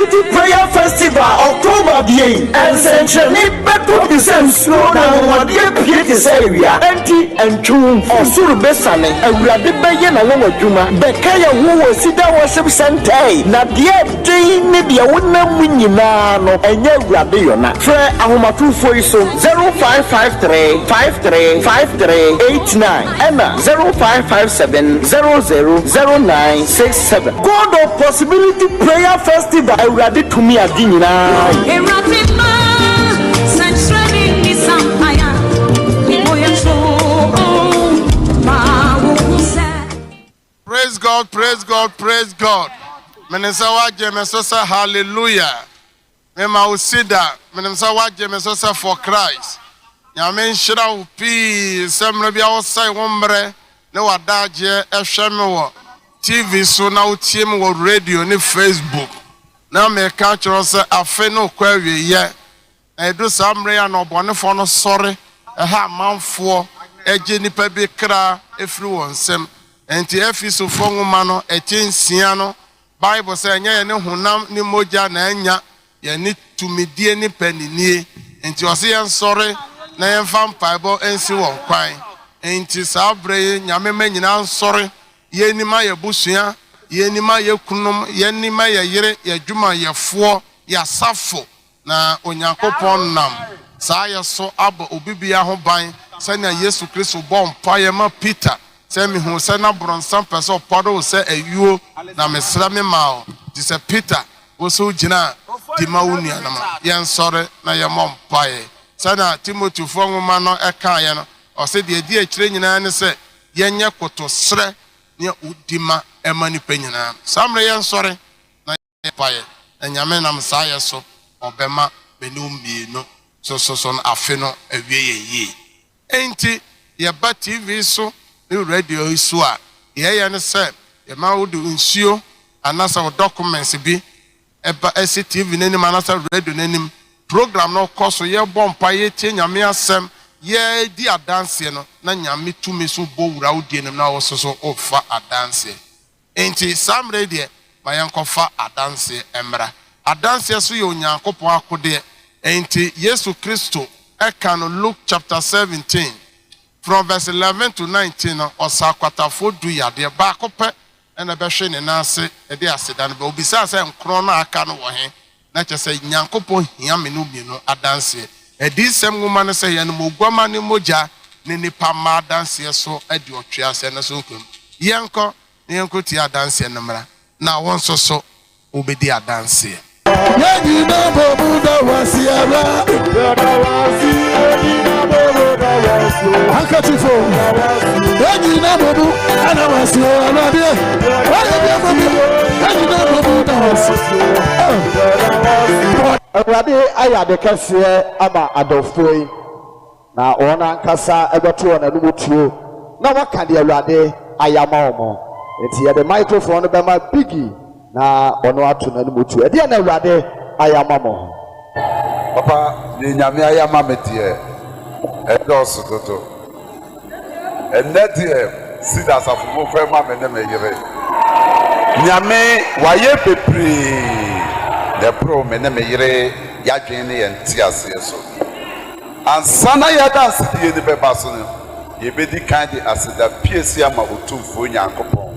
Possibility Prayer Festival, October 2, nsɛnkyerɛnne bɛtɔ te sɛ nsuo na anwanwadeɛ pue te sɛ awia. Enti ntwe wo mfiri. Ɔsoro bɛsiane, Awurade bɛyɛ n'anwanwadwuma. Bɛka yɛn ho wɔ Cedar Worship Centre na deɛ ɛden ne deɛ wonam mu nyinaa no, ɛnyɛ Awurade yɔna. Frɛ ahomatorofoɔ yi so, 0553 53 53 89 ɛna 0557 00 09 67. God of Possibility Prayer Festival, Awurade tumi ade nyinaa yɛ. Awurade ma sɛnkyerɛnne ne sampaya oyɛ so ma wo hu sɛ. Praise God, praise God, praise God. Menim sɛ woagye me so sɛ hallelujah. Mema wo sida. Menim sɛ woagye me so sɛ for Christ. Nyame nhyira wo pii sɛ mmerɛ bi a wosɛe wo mmerɛ ne w'adagyeɛ ɛhwɛ me wɔ TV so na wotie me wɔ radio ne Facebook. Na meka kyerɛ wo sɛ afe no kɔ awieyɛ. Na ɛdu saa mmerɛ yi a na ɔbɔnefoɔ no sɔre ɛha amanfoɔ ɛgye nnipa bi kra ɛfiri wɔn nsam. Enti Efesofoɔ nwoma no ɛti 6 no, Bible sɛ ɛnyɛ yɛne honam ne mogya na ɛnya, yɛne tumidie ne paninie. Enti ɔse yɛnsɔre na yɛmfa mpaebɔ nsi wɔn kwan. Enti saa berɛ yi, Nyame ma nyinaa nsɔre, yɛnim ayɛ busua, yɛnim ayɛ kunom, yɛnim ayɛ yere, yɛ dwumayɛfoɔ, yɛasafo, na Onyankopɔn nam saa yɛ so abɔ obi bia ho ban sɛnea Yesu Kristo bɔ mpaeɛ ma Peter sɛ mehu sɛ na borɔnsam pɛ sɛ ɔpɔre wo sɛ ayuo na mesrɛ me ma wo. Nti sɛ Peter wo so gyina a, di ma wo nuanom. Yɛnsɔre na yɛmmɔ mpaeɛ. Sɛnea Timotefoɔ nwoma no ɛkaeɛ no, ɔse deɛ ɛdi akyire nyinaa ne sɛ yɛnyɛ kotosrɛ ne odi ma ɛma nnipa nyinaa. Saa mmerɛ yɛnsɔre na yɛmmɔ mpaeɛ, na Nyame nam saa yɛ so ɔbɛma me ne wo mmienu so so so no afe no awie yɛn yie. Enti yɛba TV so ne radio yi so a, yɛyɛ ne sɛ yɛma wode nsuo anaasɛ wo documents bi ɛba ɛsi TV n'anim anaasɛ radio n'anim. Program no kɔ so, yɛbɔ mpa, yɛtie Nyame asɛm, yɛdi adanseɛ no, na Nyame tumi so bɔ wura wo die nim na wo so so wofa adanseɛ. Enti saa mmerɛ yi deɛ, ma yɛnkɔfa adanseɛ mmra. Adanseɛ so yɛ Onyankopɔn akodeɛ. Enti Yesu Kristo ɛka no Luke chapter 17 from verse 11 to 19 no, ɔsa akwatafoɔ 10 yadeɛ, baako pɛ ɛna bɛhwe ne nan ase ɛde aseda no bɛ. Obisaa sɛ nkorɔ no a aka no wɔ he? Na kyerɛ sɛ Nyankopɔn hia me no mmienu adanseɛ. Adiyisɛm nwoma no sɛ yɛnom oguama ne mogya ne nipa mma adanseɛ so adi ɔtweaseɛ no so nkonim. Yɛnkɔ na yɛnkɔ tie adanseɛ no mmra, na wɔn nso so wobɛdi adanseɛ. Yɛnyina bobu da wasi ara. Handkerchief. Yɛnyina bobu ana wasi ara deɛ. Wayɛ bi ama mi. Yɛnyina bobu da wasi. Awurade ayɛ ade kɛseɛ ama adɔfoɔ yi, na wɔn ankasa ɛbɛto wɔn anom tuo na wɔaka deɛ Awurade ayɛ ama wɔn. Nti yɛde microphone no bɛma Biggie na ɔno ato n'anom tuo. Ɛdeɛ na Awurade ayɛ ama mo? Papa, ne Nyame ayɛ ama me deɛ, ɛdɔɔso dodo. Ɛnnɛ deɛ, Sida asafo mu fɛ ma me ne me yere. Nyame wayɛ bebree na ɛboro me ne me yere yɛadwene ne yɛn te aseɛ so. Ansa na yɛadansedie no bɛba so no, yɛbɛdi kan de aseda piesie ama Otumfoɔ Nyankopɔn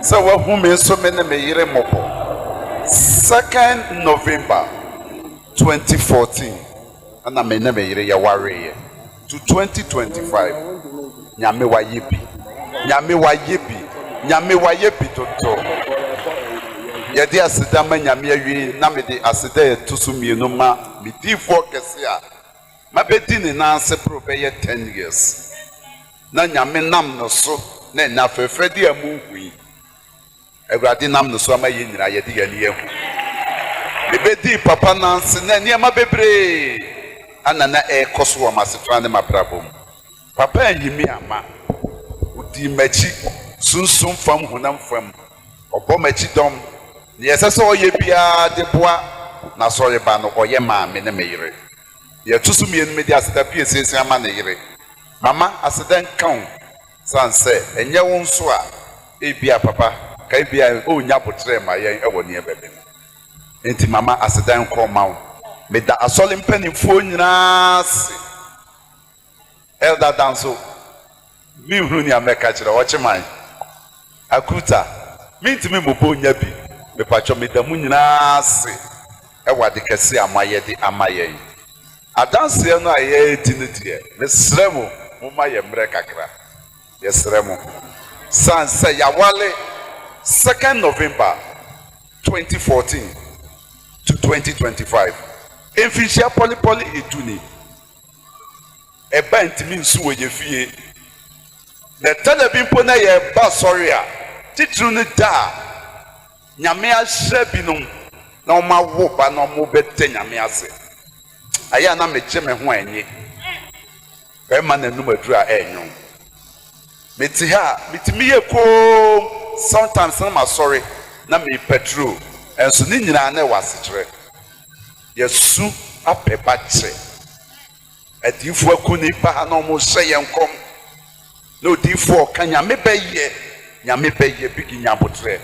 sɛ wahu me nso me ne me yere mmɔbɔ. 2nd November 2014 ɛna me ne me yere yɛwareeɛ to 2025. Nyame wayɛ bi, Nyame wayɛ bi, Nyame wayɛ bi dodo. Yɛde aseda ma Nyame awie, na mede aseda a ɛto so mmienu ma me diifoɔ kɛse a mabɛdi ne nan ase boro bɛyɛ 10 years, na Nyame nam no so na ɛna afɛɛfɛ de a mu hu yi, Awurade nam no so ama yɛn nyinaa yɛde yɛn ani ahu. Mebɛdii papa nanse na nneɛma bebree ana na ɛrekɔ so wɔ m'asetena ne m'abrabɔ mu. Papa anyi me ama, odii m'akyi sunsum fam, honam fam, ɔbɔ m'akyi dɔm. Nea ɛsɛ sɛ ɔyɛ biara de boa n'asɔreba no, ɔyɛ maa me ne me yere. Deɛ ɛto so mmienu, mede aseda pie siesie ama ne yere. Mama, aseda nka wo, san sɛ ɛnyɛ wo nso a, ebia papa ka ebia ɔnnya abotrɛ ma yɛn ɛwɔ nneɛma bi mu. Enti mama aseda nkɔ mma wo. Meda asɔre mpanimfoɔ nyinaa ase. Elder Danso, menhunu nea mɛka kyerɛ wo. Ɔkyeman, Akuta, mentumi mmobɔ nnya bi. Mepatwɔ meda mo nyinaa ase wɔ ade kɛse a moayɛ de ama yɛn. Adanseɛ no a yɛredi no deɛ, mesrɛ mo, momma yɛn mmerɛ kakra. Yɛsrɛ mo. Sane sɛ yɛaware second November 2014 to 2025, mfinhyia pɔlepɔle edu ni. Ɛba ntumi nsu wɔ yɛ fie. Na ɛtɔ da bi mpo na yɛreba asɔre a, titiriw no da a Nyame ahyira binom na wɔawo ba na wɔbɛda Nyame ase. Ayɛ a na megye me ho ɛnye. Bɛrima n'anum aduru a ɛnwo. Mete ha a, metumi yɛ komm, sometimes na masɔre na merepatrol, nso ne nyinaa na ɛwɔ asekyerɛ. Yɛsu apɛ ba kyɛ. Adiyifoɔ akunini ba ha na wɔrehyɛ yɛn nkɔm. Na odiyifoɔ ɔka Nyame bɛyɛ, Nyame bɛyɛ, Biggie nya aboterɛ.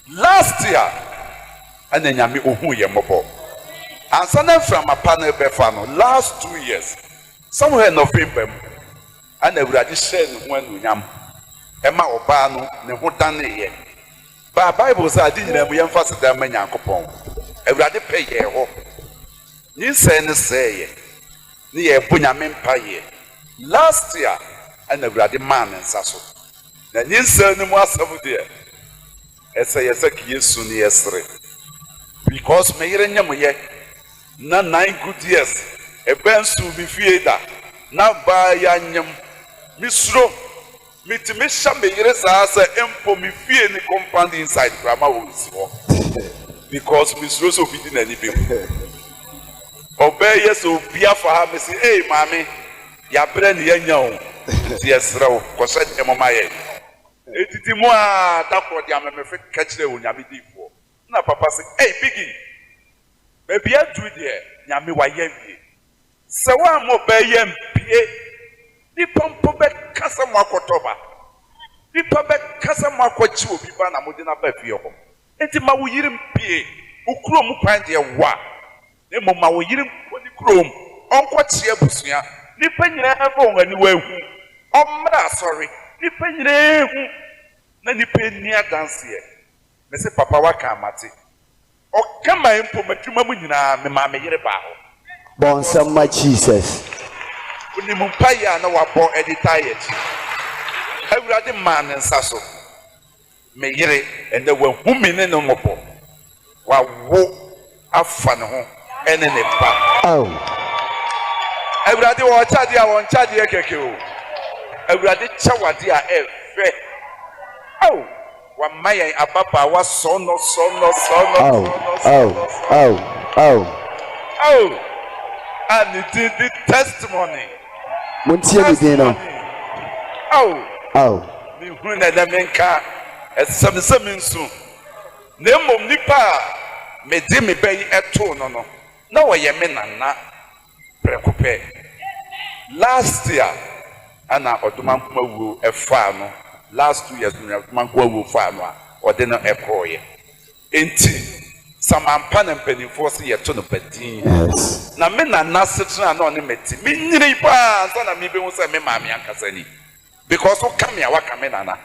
Last year ɛna Nyame ohuu yɛn mmɔbɔ. Ansa na mframa pa no rebɛfa no, last 2 years, somewhere November mu, ɛna Awurade hyɛɛ ne ho anuonyam ɛma ɔbaa no ne ho daneeɛ. Baa Bible sɛ ade nyinaa mu yɛmfa aseda mma Nyankopɔn. Awurade pɛ yɛɛ hɔ. Nyinsɛn no sɛeɛ ne yɛrebɔ Nyame mpaeɛ. Last year ɛna Awurade maa ne nsa so. Na nyinsɛn no mu asɛm deɛ, ɛsɛ yɛ sɛ ka Yesu ne yɛsere. Because me yere nyem yɛ na 9 good years ɛbɛn nso me fie da na baa yɛ anyem. Mesuro metumi hyɛ me yere saa sɛ mpo me fie ne compound inside koraa ma wɔ nsi hɔ because mesuro sɛ obi di n'ani bɛmu. Ɔbɛyɛ sɛ obi afa ha me sɛ, "Ei maame, yɛabrɛ ne yɛanya o, nti yɛserɛ wo kɔhyɛ deɛ moma yɛn." Ɛtiti mu a da korɔ de amemɛfɛ ka kyerɛ Onyame diifoɔ na papa sɛ, "Ei Biggie, baabi aduru deɛ Nyame wayɛ awie. Sɛ woammɔ ɔbaa mpie, nipa mpo bɛka sɛ mo akɔtɔ ba, nipa bɛka sɛ mo akɔgye obi ba na mode no aba fie hɔ. Nti ma wo yere mpie. Wo kurom kwan deɛ wa, na mmom ma wo yere nkɔ ne kurom, ɔnkɔkye abusua, nipa nyinaa fa wɔn ani wahu, ɔmmra asɔre, nipa nyinaa hu na nipa ani adanseɛ." Mese, "Papa, waka amate." Ɔka ma mpo m'adwuma mu nyinaa memaa me yere baa hɔ. Bɔ nsɛm ma Jesus. Onim mpaeɛ a na wabɔ de taa yɛ akyi. Awurade maa ne nsa so. Me yere ɛnɛ wahu me ne no mmɔbɔ, wawo afa ne ho ɛne ne ba. Oh. Awurade wɔkyɛ adeɛ a wɔnkyɛ adeɛ kɛkɛ o. Awurade kyɛ wadeɛ a ɛfɛ. Oh, wama yɛn ababaawa sɔnɔ sɔnɔ sɔnɔ Oh. sɔnɔ Oh. sɔnɔ sɔnɔ. Oh. Oh. Oh, a ne din di Testimony. Montie ne din no. Testimony. Oh. Oh. Mehunu na ɛnɛ menka ɛsɛm sɛ mensu, na mmom nipa a mede me ba yi ɛtoo no na wɔyɛ me nana prɛko pɛ. Last year ana ɔdomankoma wuo ɛfaa no, last 2 years no ɔdomankoma wuo faa no a ɔde no ɛkɔɔyɛ. Enti samampa na mpanimfoɔ sɛ yɛto no badin. Na me nana setena na ɔne me te, menyini paa ansa na mebɛhu sɛ me maame ankasa ni, because woka me a waka me nana.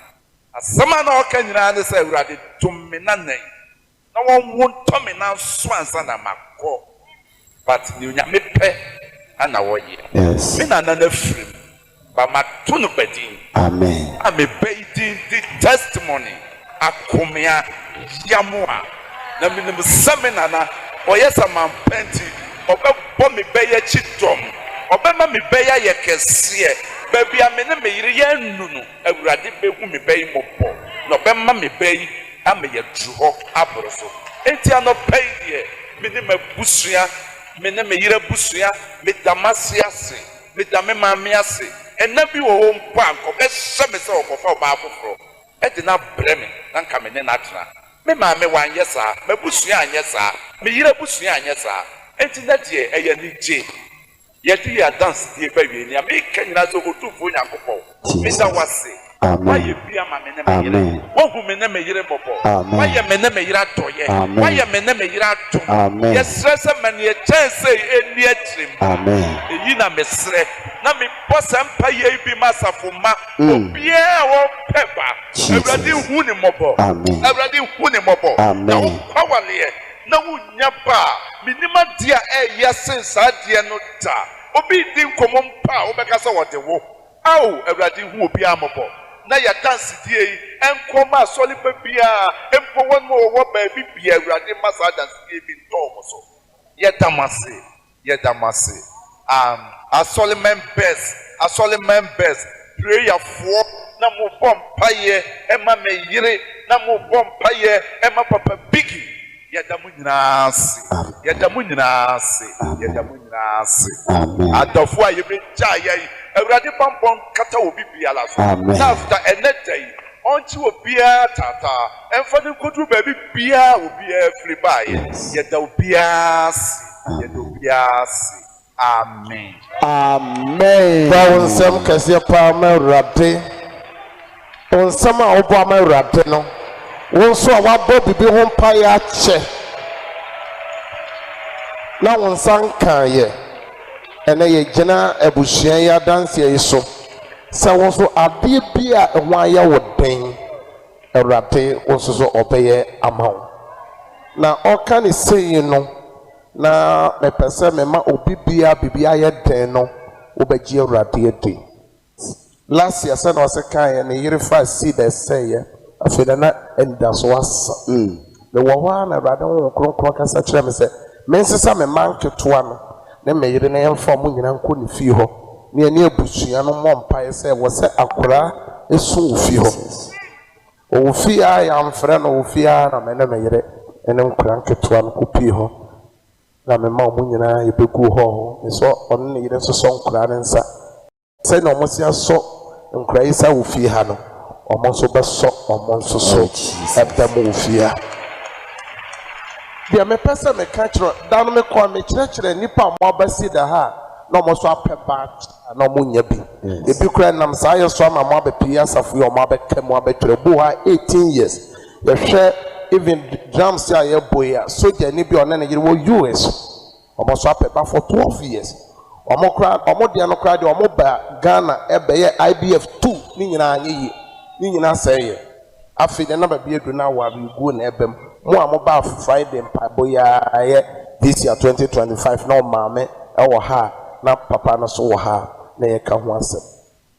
Asɛm a na ɔka nyinaa ne sɛ, "Awurade, dom me nana yi na wɔnwo ntɔ me nan so ansa na makɔ." But ne Onyame pɛ ana wɔyɛ. Me nana no afiri mu ba, mato no badin. Amen. A meba yi din di Testimony Akomea Yamoa, na menim sɛ me nana ɔyɛ sɛ mampa nti ɔbɛbɔ me bɛyɛ akyi dɔm, ɔbɛma me bɛyɛ ayɛ kɛseɛ. Baabi a me ne me yere yɛnnu no, Awurade bɛhu me bɛyi mmɔbɔ na ɔbɛma me bɛyi ama yɛduru hɔ aboro so. Enti anɔpa yi deɛ, me ne m'abusua, me ne me yere abusua, meda m'ase ase, meda me maame ase. Ɛna bi wɔ hɔ mpo a nkɔbɛhyɛ me sɛ ɔkɔfa ɔbaa foforɔ ɛde no abrɛ me na nka me ne no atena. Me maame wanyɛ saa, m'abusua anyɛ saa, me yere abusua anyɛ saa. Enti na deɛ ɛyɛ anigye yɛde yɛ adansedie ba wie. Nea meka nyinaa sɛ Otumfoɔ Nyankopɔn, meda wase. Amen. Woayɛ bi ama me ne me yere. Amen. Woahu. Woahu me ne me yere mmɔbɔ. Amen. Woayɛ me ne me yere adɔeɛ. Amen. Woayɛ me ne me yere adom. Amen. Yɛsrɛ sɛ ma nea ɛkyɛn sei ɛnni akyire mma. Amen. Eyi na mesrɛ, na mebɔ saa mpaeɛ yi bi ma asafo mma, obiara a ɔrepɛ ba, Jesus. Awurade nhu ne mmɔbɔ. Amen. Awurade nhu ne mmɔbɔ. Amen. Na wokɔ awaleɛ na wonnya ba a, mennim adeɛ a ɛyɛ sen saa adeɛ no da. Obi redi nkɔmmɔ mpo a, wobɛka sɛ ɔde wo. Ao, Awurade hu obiara mmɔbɔ, na y'adansedie yi nkɔ mma asɔre ba biara, mpo wɔn a wɔwɔ baabi biara, Awurade mma saa adansedie yi bi ntɔ wɔn so. Yɛda mo ase, yɛda mo ase. Am, asɔre members, asɔre members, prayerfoɔ, na mo bɔ mpaeɛ ɛma me yere, na mo bɔ mpaeɛ ɛma Papa Biggie. Yɛda mo nyinaa ase, yɛda mo nyinaa ase, yɛda mo nyinaa ase. Amen. Adɔfoɔ a yɛbɛgyaa yɛn, Awurade bammɔ nkata obi biara so. Amen. Na after ɛnnɛ da yi, ɔnkye obiara taataa, ɛmfa no nkɔduru baabi biara a obiara firi baeɛ. Yes. Yɛda obiara ase, yɛda obiara ase. Amen. Amen. Bɔ wo nsam kɛseɛ paa ma Awurade. Wo nsam a wobɔ ama Awurade no, wo nso a woabɔ biribi ho mpaeɛ akyɛ na wo nsa nkaeɛ, ɛnɛ yɛgyina abusua yi adanseɛ yi so sɛ wo nso adeɛ bi a ɛho ayɛ wo den, Awurade wo nso so ɔbɛyɛ ama wo. Na ɔka ne sei no, na mepɛ sɛ mema obi bia biribi ayɛ den no, wobɛgye Awurade adi. Last year sɛ na ɔsɛ kaeɛ ne yere fa seed ɛsɛeɛ, afei na na anidaso asa. Mewɔ hɔ a na Awurade Honhom Kronkron kasa kyerɛ me sɛ mensesa me mma nketewa no ne me yere na yɛmfa ɔmo nyinaa nkɔ ne fie hɔ ne yɛne abusua no mmɔ mpaeɛ sɛ wɔ sɛ akoraa esu wɔ fie hɔ. Ɔwɔ fie a yɛamfrɛ no, wɔ fie a na me ne me yere ne nkora nketewa no kɔpie hɔ na mema ɔmo nyinaa yɛbɛgu hɔ hɔ mesɛ ɔne ne yere nso sɔ nkoraa ne nsa sɛnea ɔmo si asɔ nkora yi sa wɔ fie ha no, ɔmo nso bɛsɔ ɔmo nso so Oh, Jesus. ɛbɛ mu wɔ fie ha. Deɛ mepɛ sɛ meka kyerɛ da no, mekɔ a mekyerɛkyerɛ nnipa a ɔmo aba si da ha a na ɔmo nso apɛ baa na ɔmo nya bi. Ebi koraa nam saa yɛ so ama mo abɛpie asafo yi a ɔmo abɛka mu abɛtwerɛ bu hɔ a 18 years. Yɛhwɛ even drums a yɛbɔ yi a, sogyani bi a ɔne ne yere wɔ US, ɔmo nso apɛ ba for 12 years. Ɔmo koraa, ɔmo deɛ no koraa deɛ, ɔmo ba Ghana ɛbɛyɛ IVF two ne nyinaa anyɛ yie, ne nyinaa sɛɛ yɛ. Afei deɛ na baabi edu na aware gu na ɛbɛm mo a mo ba Friday mpaebɔ yi a ɛyɛ this year 2025 na ɔmaame ɛwɔ ha a, na papa no so wɔ ha a, na yɛka ho asɛm.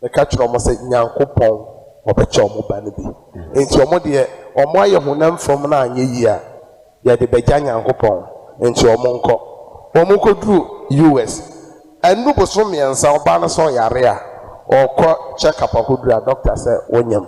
Meka kyerɛ ɔmo sɛ Nyankopɔn ɔbɛkyɛ ɔmo ba no bi, nti ɔmo deɛ ɔmo ayɛ honam fam na anyɛ yie a, yɛde bɛgya Nyankopɔn. Nti ɔmo nkɔ, ɔmo kɔduru US ɛnu boso 3, ɔbaa no sɛ ɔyare a ɔkɔ check up, akɔduru a doctor sɛ wɔnyam.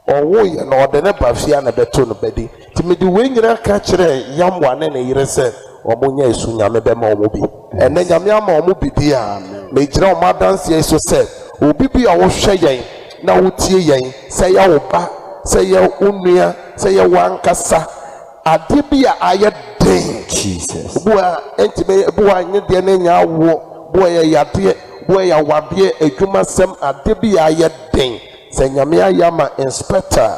Ɔwo yɛ na ɔde ne ba fie a na bɛto no bɛdi. Nti mede wei nyinaa ka kyerɛ Yamwa ne ne yere sɛ ɔmo nya esu, Nyame bɛma ɔmo bi. Ɛnɛ Nyame ama ɔmo bi di a, megyina ɔmo adanseɛ yi so sɛ obi bi a wohwɛ yɛn na wotie yɛn, sɛ yɛ wo ba, sɛ yɛ wo nua, sɛ yɛ wo ankasa, adeɛ bi a ayɛ den, Jesus. bu a ɛntumi bu a nye deɛ ne nya awoɔ, bu a yɛ yadeɛ, bu a yɛ awadeɛ, adwumasɛm, adeɛ bi a ayɛ den, sɛ Nyame ayɛ ama Inspector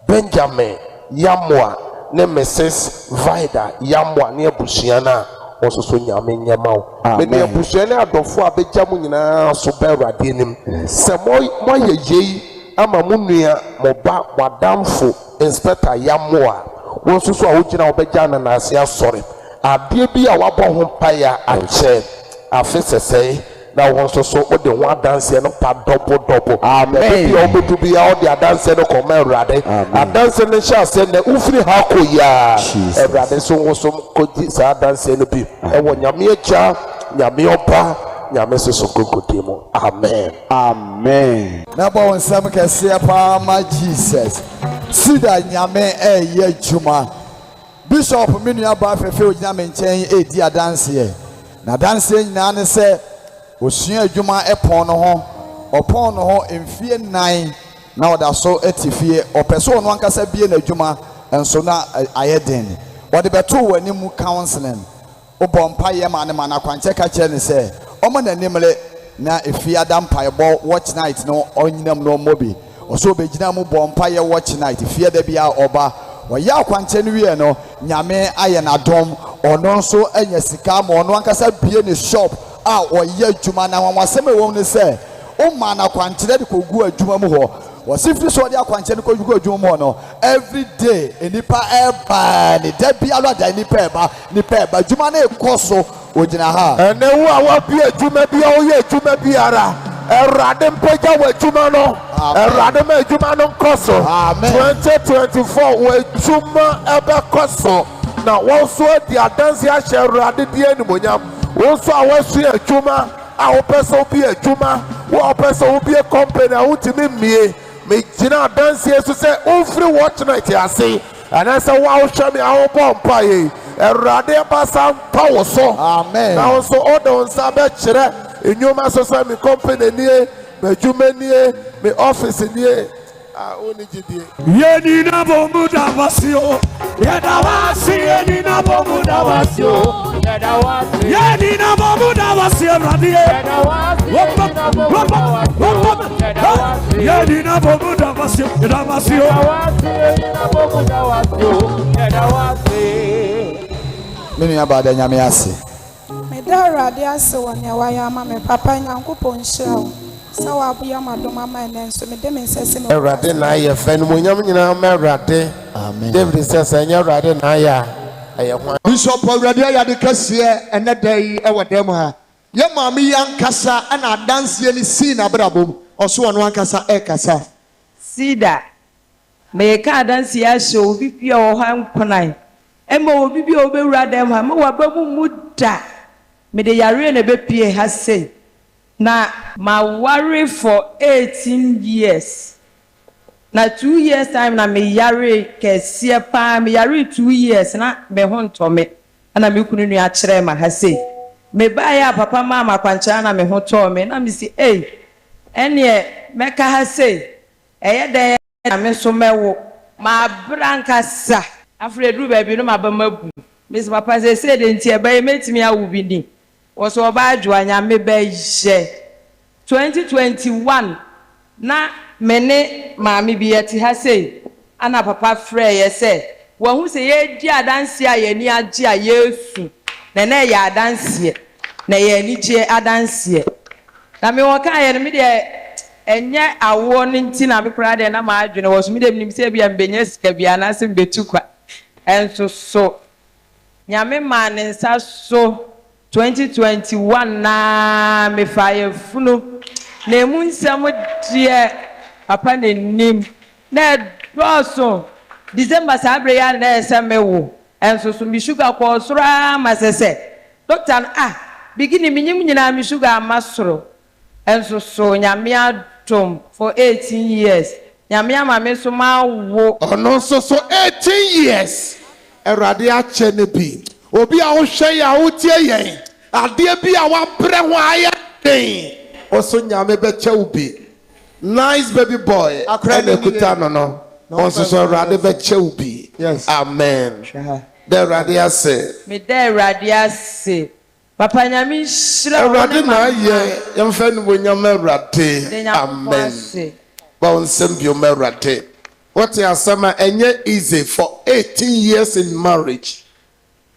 Benjamin Yamoa ne Mrs Vida Yamoa ne abusua no a, wɔn nso so Nyame nyɛma wo. Mede Amen. abusua ne adɔfoɔ a bɛgya mo nyinaa so bɛ Awurade anim sɛ moayɛ yei ama mo nua, mo ba, mo adamfo Inspector Yamoa, wɔn nso so a wogyina wɔbɛgya no n'ase asɔre, adeɛ bi a wabɔ ho mpaeɛ a akyɛ afe sɛsɛe, na wɔn nso so wode ho adanseɛ no pa double double. Amen. Baabi bi a wobɛdu biara, wode adanseɛ no kɔma Awurade. Amen. Adanseɛ no nhyɛ aseɛ nɛ wofiri ha kɔ yiaa. Jesus. Awurade so wo so kɔgye saa adanseɛ no bi ɛwɔ Nyame Agya, Nyame Ɔba, Nyame soso nkonkodie mu. Amen. Amen. Na bɔ wo nsɛm kɛseɛ paa ma Jesus. Sida Nyame ɛyɛ adwuma. Bishop, me nua baa fɛfɛ ogyina me nkyɛn ɛredi adanseɛ, na adanseɛ nyinaa ne sɛ osua adwuma, ɛpɔn no ho, ɔpɔn no ho mfie 4 na ɔda so te fie. Ɔpɛ sɛ ɔno ankasa bie n'adwuma nso na ayɛ den. Ɔde bɛto wɔ anim counseling, wobɔ mpayɛ ma ne ma n'akwankyɛ, ka kyerɛ ne sɛ ɔmo n'anim le na efie ada mpaebɔ watch night no, ɔnyinam no ɔmmɔ bi. Ɔsɛ ɔbɛgyina mu bɔ mpayɛ watch night fie da bi a ɔba ɔyɛ akwankyɛ no wie no, Nyame ayɛ n'adom, ɔno nso anya sika ma ɔno ankasa bie ne shop a ɔyɛ adwuma. Na anwanwasɛm a ɛwɔ mu ne sɛ, woma no akwankyerɛ de kɔgu adwuma mu hɔ. Wɔsi firi so ɔde akwankyerɛ no kɔgu adwuma mu hɔ no, every day nipa ɛba ne da biara da, nipa ɛba, nipa ɛba, adwuma no ekɔ so. Ogyina ha. Ɛnɛ wo a wabue adwuma bi a woyɛ adwuma biara, Awurade mpagya wɔ adwuma no. Awurade ma adwuma no nkɔ so. 2024 wɔ adwuma ɛbɛkɔ so na wɔn nso adi adanse ahyɛ Awurade di animonyam. Wo nso a woasua adwuma a wopɛ sɛ wobie adwuma, wo a wopɛ sɛ wobie company a wontumi mmie, megyina adanseɛ so sɛ womfiri watch night ase anaasɛ wo a wohwɛ me a wobɔ mpaeɛ yi, Awurade basa ntɔ wo so na wo nso wode wo nsa bɛkyerɛ nnwuma so sɛ me company nie, m'adwuma nie, me office nie a wonni gyidie. Yɛnina bomu da wasio, yɛda wase. Yɛnina bomu da wasio, yɛnina bomu da wase. Awurade, yɛnina bomu da wasio, yɛda wasio. Me nua baa, da Nyame ase. Meda Awurade ase wɔ nea wayɛ ama me. Papa, Nyankopɔn nhyira wo sɛ woayɛ m'adom ama ɛnɛ nso mede me nsa si me. Awurade na ayɛ fɛ, animuonyam nyinaa ma Awurade. David sɛ ɛnyɛ Awurade na ayɛ a, ɛyɛ hwan? Bishop, Awurade ayɛ ade kɛseɛ ɛnɛ da yi ɛwɔ dɛm ha. Yɛ maame yi ankasa ɛna adanseɛ no sii n'abrabɔ mu. Ɔso ɔno ankasa ɛrekasa. Sida, meka adanseɛ ahyɛ obi bi a ɔwɔ hɔ nkonan ɛma obi bi a ɔbɛwura dɛm ha ma waba mu mu da. Mede yareɛ na ɛbɛpie ha sei na maware for 18 years, na 2 years time na meyare kɛseɛ paa. Meyare 2 years na me ho ntɔ me, ɛna me kunu nua kyerɛ ma ha sei. Mebaeɛ a, papa maa ma akwankyerɛ na me ho tɔɔ me, na mesi ei, ɛneɛ mɛka ha sei, ɛyɛ dɛn na me nso mɛwo maabra nkasa. Afei eduru baabi no, maba mabu mesi papa sɛ sei de, nti ɛbɛyɛ mɛtumi awo bi ni wɔsɛ ɔbaa adwoa. Nyame bɛyɛ 2021 na me ne maame bi yɛte ha sei, ana papa frɛ yɛ sɛ wɔn sɛ yɛredi adanseɛ a yɛni agye a yɛresu na ɛnɛ yɛ adanseɛ na yɛ anigye adanseɛ. Na me wɔ kaa yɛ no, me deɛ ɛnyɛ awoɔ no nti na me koraa deɛ na maa adwene wɔ so. Me deɛ menim sɛ ebi a mbɛnya sika bi anaasɛ mbɛtu kwa. Ɛnso so Nyame maa ne nsa so 2021 naa mefa yɛfunu na emu nsɛm deɛ papa n'anim na ɛdɔɔso. December saa abere yi a na ɛyɛ sɛ mewo, ɛnso so me sugar kɔɔ soro ara ma sɛ doctor no ah bigini menyim nyinaa me sugar ama soro. Ɛnso so Nyame adom, for 18 years Nyame ama me nso mawo. Ɔno nso so 18 years Awurade akyɛ no bi. Obi a wohwɛ yɛ a wotie yɛn, adeɛ bi a wabrɛ ho ayɛ den, ɔso Nyame bɛkyɛ wo bi. Nice baby boy ɛna ekuta no, ɔnso so Awurade bɛkyɛ wo bi. Amen. Da Awurade ase. Meda Awurade ase. Papa, Nyame nhyira wo. Awurade ne na mama. Ayɛ yɛmfa animuonyam Awurade. De Nyankopɔn Amen. ase. Ba wo nsɛm bio ma Awurade. Wɔte asɛm a ɛnyɛ easy for 18 years in marriage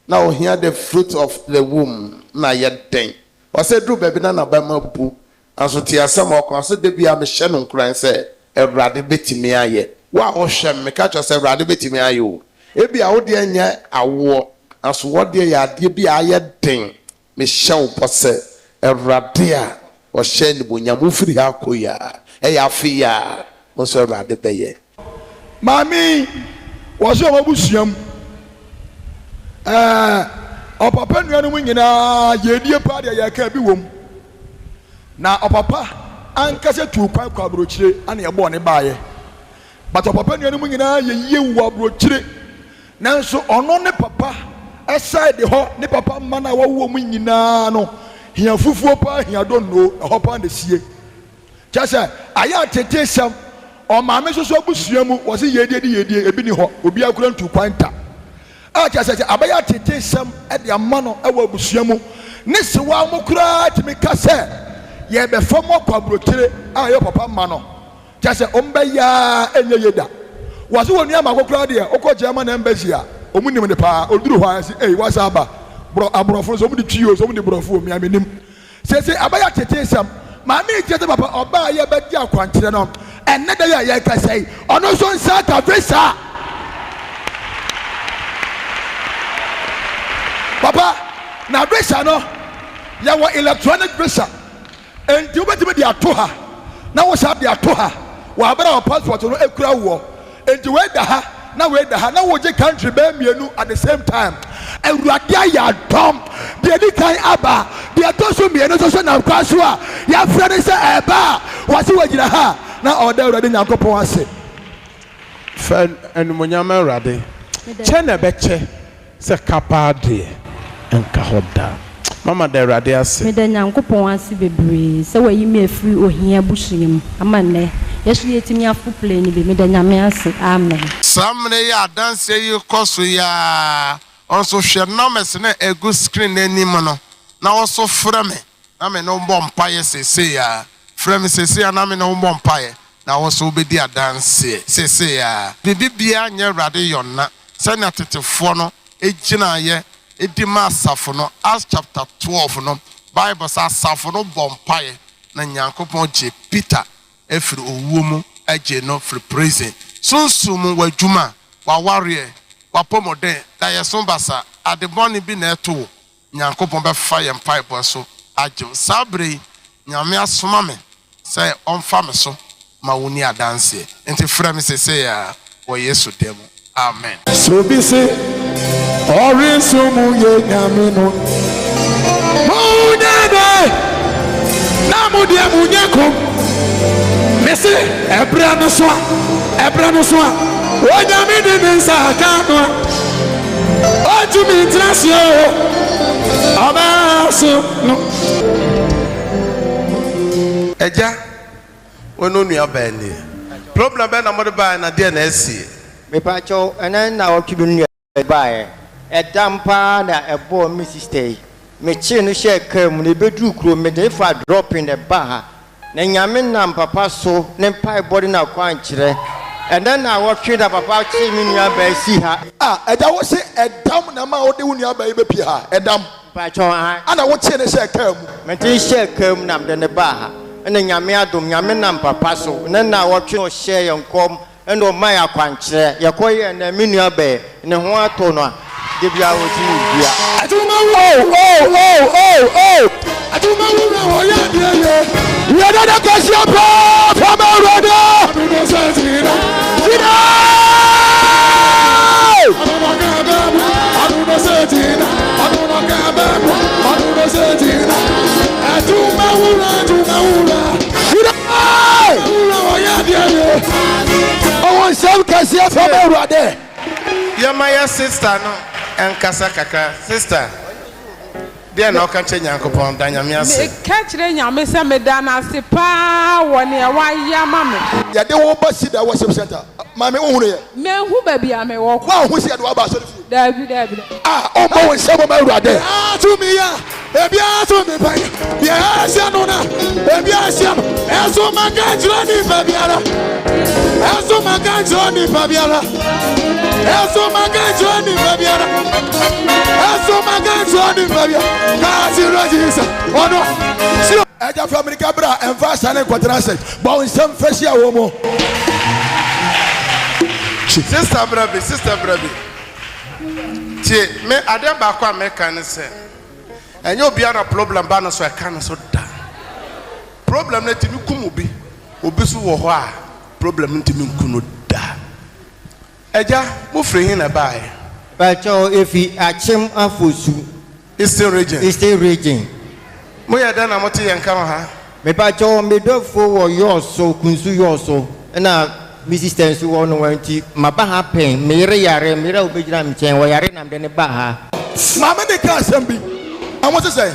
na ohia the fruit of the womb na yɛ den. Ɔsɛ duru baabi na n'abɛma bu nso te asɛm a ɔkɔ ɔsɛ de bia mehyɛ no nkuran sɛ Awurade bɛtumi ayɛ. Wo a wohwɛ me, meka kyerɛ sɛ Awurade bɛtumi ayɛ o. Ebi a wodeɛ nyɛ awoɔ, nanso wɔdeɛ yɛ adeɛ bi a ayɛ den. Mehyɛ wo bɔ sɛ Awurade a ɔhyɛ animuonyam, wofiri ha akɔ yi a ɛyɛ afe yi a wo nso Awurade bɛyɛ. Maame wɔsɛ wɔn abusua mu ɔpapa nuanom nyinaa yɛdie paa deɛ yɛka bi wɔ mu, na ɔpapa ankasa tuu kwan kɔ aburokyire ana ɛbɔɔ ne baayɛ, but ɔpapa nuanom nyinaa yɛ yie wɔ aburokyire, nanso ɔno ne papa ɛside hɔ ne papa mma no a wɔwɔ mu nyinaa no hia fufuo paa, hia donno ɛhɔ paa na esie. Kyɛ sɛ ayɛ atete sɛm. Ɔmaame nso so abusua mu wɔsi yɛdie de yɛdie ebi ni hɔ, obiara kura ntu kwan ta a. Kyɛ sɛ abɛyɛ atete sɛm ɛde ama no ɛwɔ abusua mu ne sewa mo koraa tumi ka sɛ yɛbɛfa mu akɔ aburokyire a ɛyɛ papa mma no. Kyerɛ sɛ wɔn bɛyɛ ara ɛnyɛ yie da. Wɔse wɔn nua baako koraa deɛ wokɔ German embassy a wɔn nim no paa. Ɔduru hɔ a yɛse ei woasan aba. Borɔ aborɔfo no sɛ wɔn de twi o sɛ wɔn de borɔfo o me a mennim. Seesei abɛyɛ ateteesɛm. Maame yi kyerɛ sɛ papa ɔbaa a yɛbɛgye akwankyerɛ no ɛnnɛ da yi a yɛrekasa yi ɔno nso nsa aka visa. Papa na visa no yɛwɔ electronic visa. Enti wobɛtumi de ato ha na wosan de ato ha wɔ abere a wo passport no kura woɔ. Enti wei da ha na wei da ha na wogye country bɛyɛ mmienu at the same time. Awurade ayɛ adɔm. Deɛ ɛdi kan aba, deɛ ɛtɔ so mmienu nso so nam kwan so a yɛafrɛ no sɛ ɛreba a, wɔse wɔgyina ha na ɔda Awurade Nyankopɔn ase. Fa animuonyam ma Awurade. Kyɛ na ɛbɛkyɛ Sɛ ka paa deɛ ɛnka hɔ da. Mama da Awurade ase. Meda Nyankopɔn ase bebree sɛ wayi me afiri ohia abusua mu ama nnɛ yɛso yɛtumi afo plane bi meda Nyame ase amen. Saa mmerɛ yi a adanseɛ yi rekɔ so yi ara, nso hwɛ numbers no a ɛgu screen no anim no na wo nso frɛ me na me ne wo mmɔ mpaeɛ seesei ara. Frɛ me seesei ara na me ne wo mmɔ mpaeɛ, na wo nso wobɛdi adanseɛ seesei ara. Biribi biara nyɛ Awurade yɔnna sɛnea tetefoɔ no gyinaeɛ di maa asafo no, Acts chapter 12 no, Bible sɛ asafo no bɔɔ mpaeɛ na Nyankopɔn gyee Peter firi owuo mu gyee no firi prison. Sunsum mu, w'adwuma, w'awareɛ, w'apɔmuden, daeɛso basa, ade bɔne bi na ɛto wo, Nyankopɔn bɛfa yɛn mpaebɔ so agye wo. Saa berɛ yi, Nyame asoma me sɛ ɔmfa me so ma wo nni adanseɛ. Nti frɛ me seesei ara wɔ Yesu din mu. Amen. Sɛ obi se ɔresom yɛ Nyame no, monyɛ dɛn na mo deɛ monyɛ komm? Mese ɛberɛ no so a, ɛberɛ no so a, Onyame de ne nsa aka no a, Ɔntumi ntena ase o, ɔbɛso no. Agya, wo ne wo nua baa nie. Problem bɛn na mode baeɛ na deɛn na asie? Mepakyɛw, ɛnɛ nnawɔtwe bi no nua bi baeɛ. Ɛdam paa na ɛbɔɔ me sister yi. Mekyee no hyɛɛ car mu na yɛbɛduruu kurom, mede no faa dropping na ɛbaa ha. Na Nyame nam papa so ne mpaebɔ ne n'akwankyerɛ. Ɛnɛ nnawɔtwe na papa kyee me nua baa sii ha. Ah agya wo se ɛdam na ɛma wode wo nua baa yi bɛpie ha? Ɛdam? Mpakyɛw ahan. Ana wo kyee no hyɛɛ car mu? Mede no hyɛɛ car mu na mede no baa ha. Ɛna Nyame adom, Nyame nam papa so ne nnawɔtwe na ɔhyɛɛ yɛn nkɔm ɛna ɔmaa yɛn akwankyerɛ. Yɛkɔ yɛɛ nnɛ me nua baa yi ne ho atɔ no a da biara ɔtumi dua. Adwuma wura o o o o o Adwuma wura ɔyɛ adeɛ yɛ. Yɛ dada kɛseɛ paa fama awurade. Ɔno sɛ gyina. Gyina. Ɔno ka bɛ mu. Ɔno sɛ gyina. Ɔno ka bɛ mu. Ɔno sɛ gyina. Adwuma wura adwuma wura. Gyina. Wura ɔyɛ adeɛ yɛ. Ɔwɔ nsɛm kɛseɛ fama awurade. Yɛma yɛ sister no nkasa kakra. Sister, deɛn na woka kyerɛ Nyankopɔn? Da Nyame ase. Meka kyerɛ Nyame sɛ meda no ase paa wɔ nea wayɛ ama me. Yɛde wo ba Cedar Worship Center. Maame, wohunu yɛ? Menhu baabi a mewɔ kɔ. Woanhu sɛ yɛde wo aba asɔrefie? Daabi, daabi, daabi. A, wommɔ wo nsam mma Awurade. Tumi a ebiara so me pɛn, deɛ ɛhyɛ no na ebiara hyɛ no, ɛso maka nkyerɛ nipa biara, ɛso maka nkyerɛ nipa biara, ɛso maka nkyerɛ nipa biara, ɛso maka nkyerɛ nipa biara, kakyerɛ Jesus, ɔno. Agya fa mirika bra, ɛmfa asane nkɔtena ase, bɔ wo nsam fa hyia wɔn mu. Sister bra bi, sister bra bi. Tie, me adeɛ baako a meka ne sɛ, ɛnyɛ obiara na problem ba no so ɛka no so da. Problem no tumi kum obi, obi so wɔ hɔ a problem ntumi nku no da. Agya, mo firi he na ɛbaeɛ? Mpakyɛw, efi Akyem Afosu. Eastern Region. Eastern Region. Mo yɛ dɛn na mo te yɛn nka wɔ ha? Mepakyɛw, me dɔfo wɔ Yɔɔso, Kunsu Yɔɔso, ɛna me sister nso wɔ nohoa nti maba ha pɛn. Me yere yare, me yere a obegyina me nkyɛn, ɔyare na mede no baa ha. Maame no kaa asɛm bi, na wose sɛn?